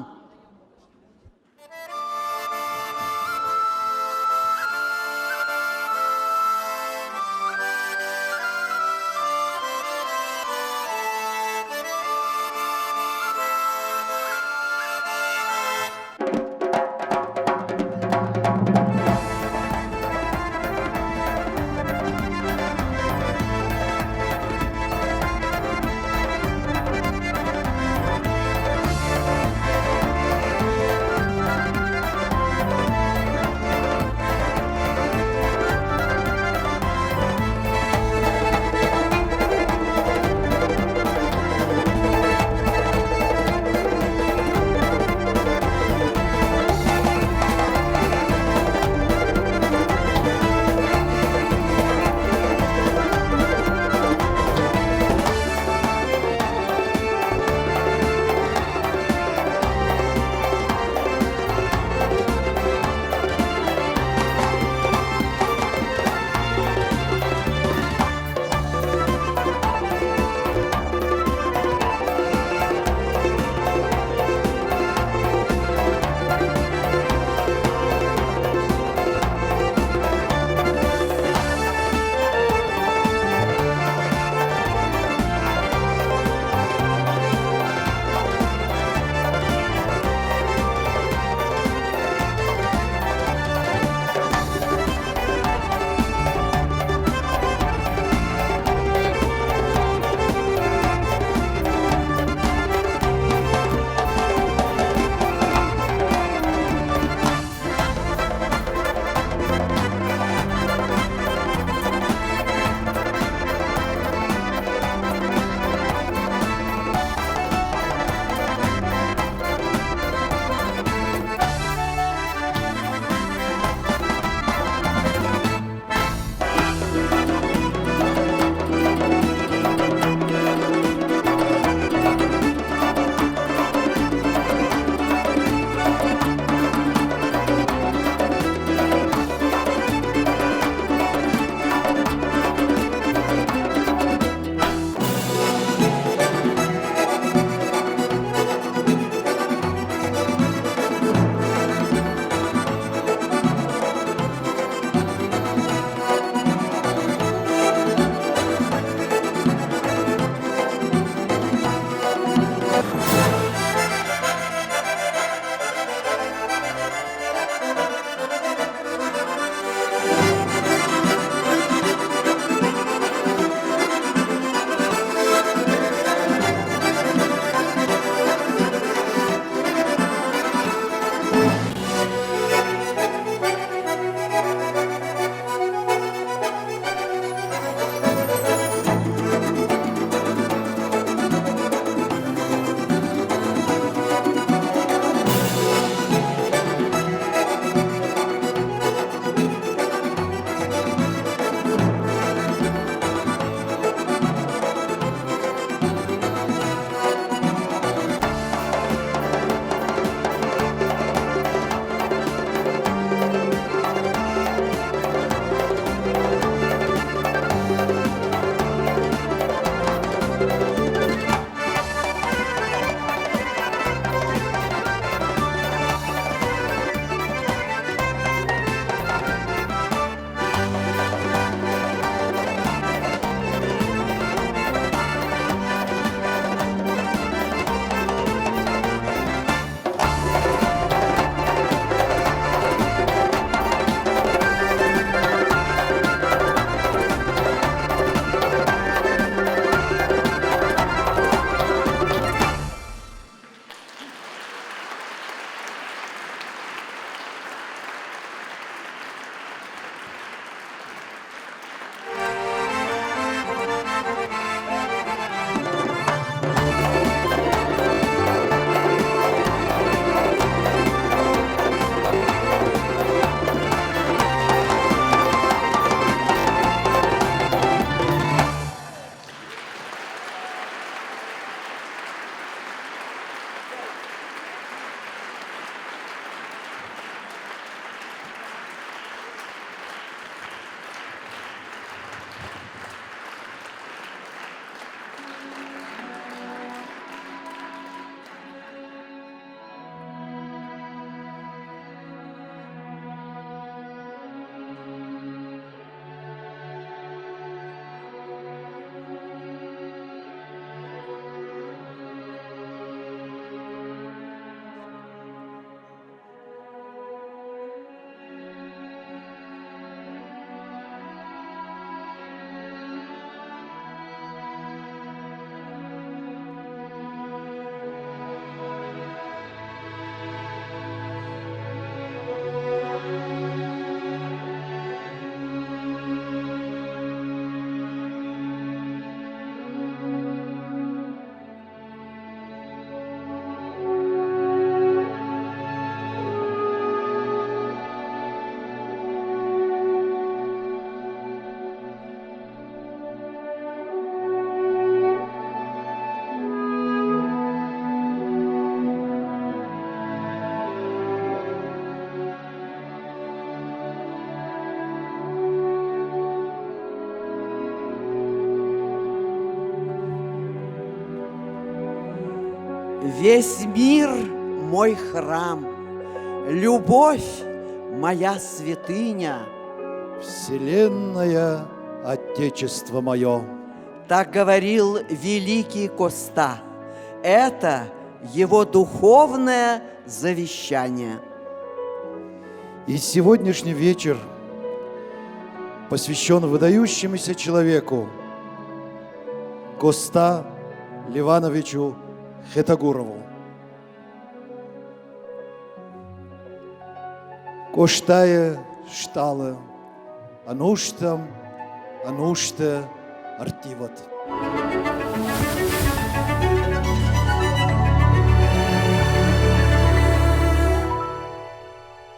Весь мир мой храм, любовь моя святыня. Вселенная Отечество мое. Так говорил великий Коста. Это его духовное завещание. И сегодняшний вечер посвящен выдающемуся человеку Коста Ливановичу Хетагурову. Коштае шталы, ануштам, ануште артиват.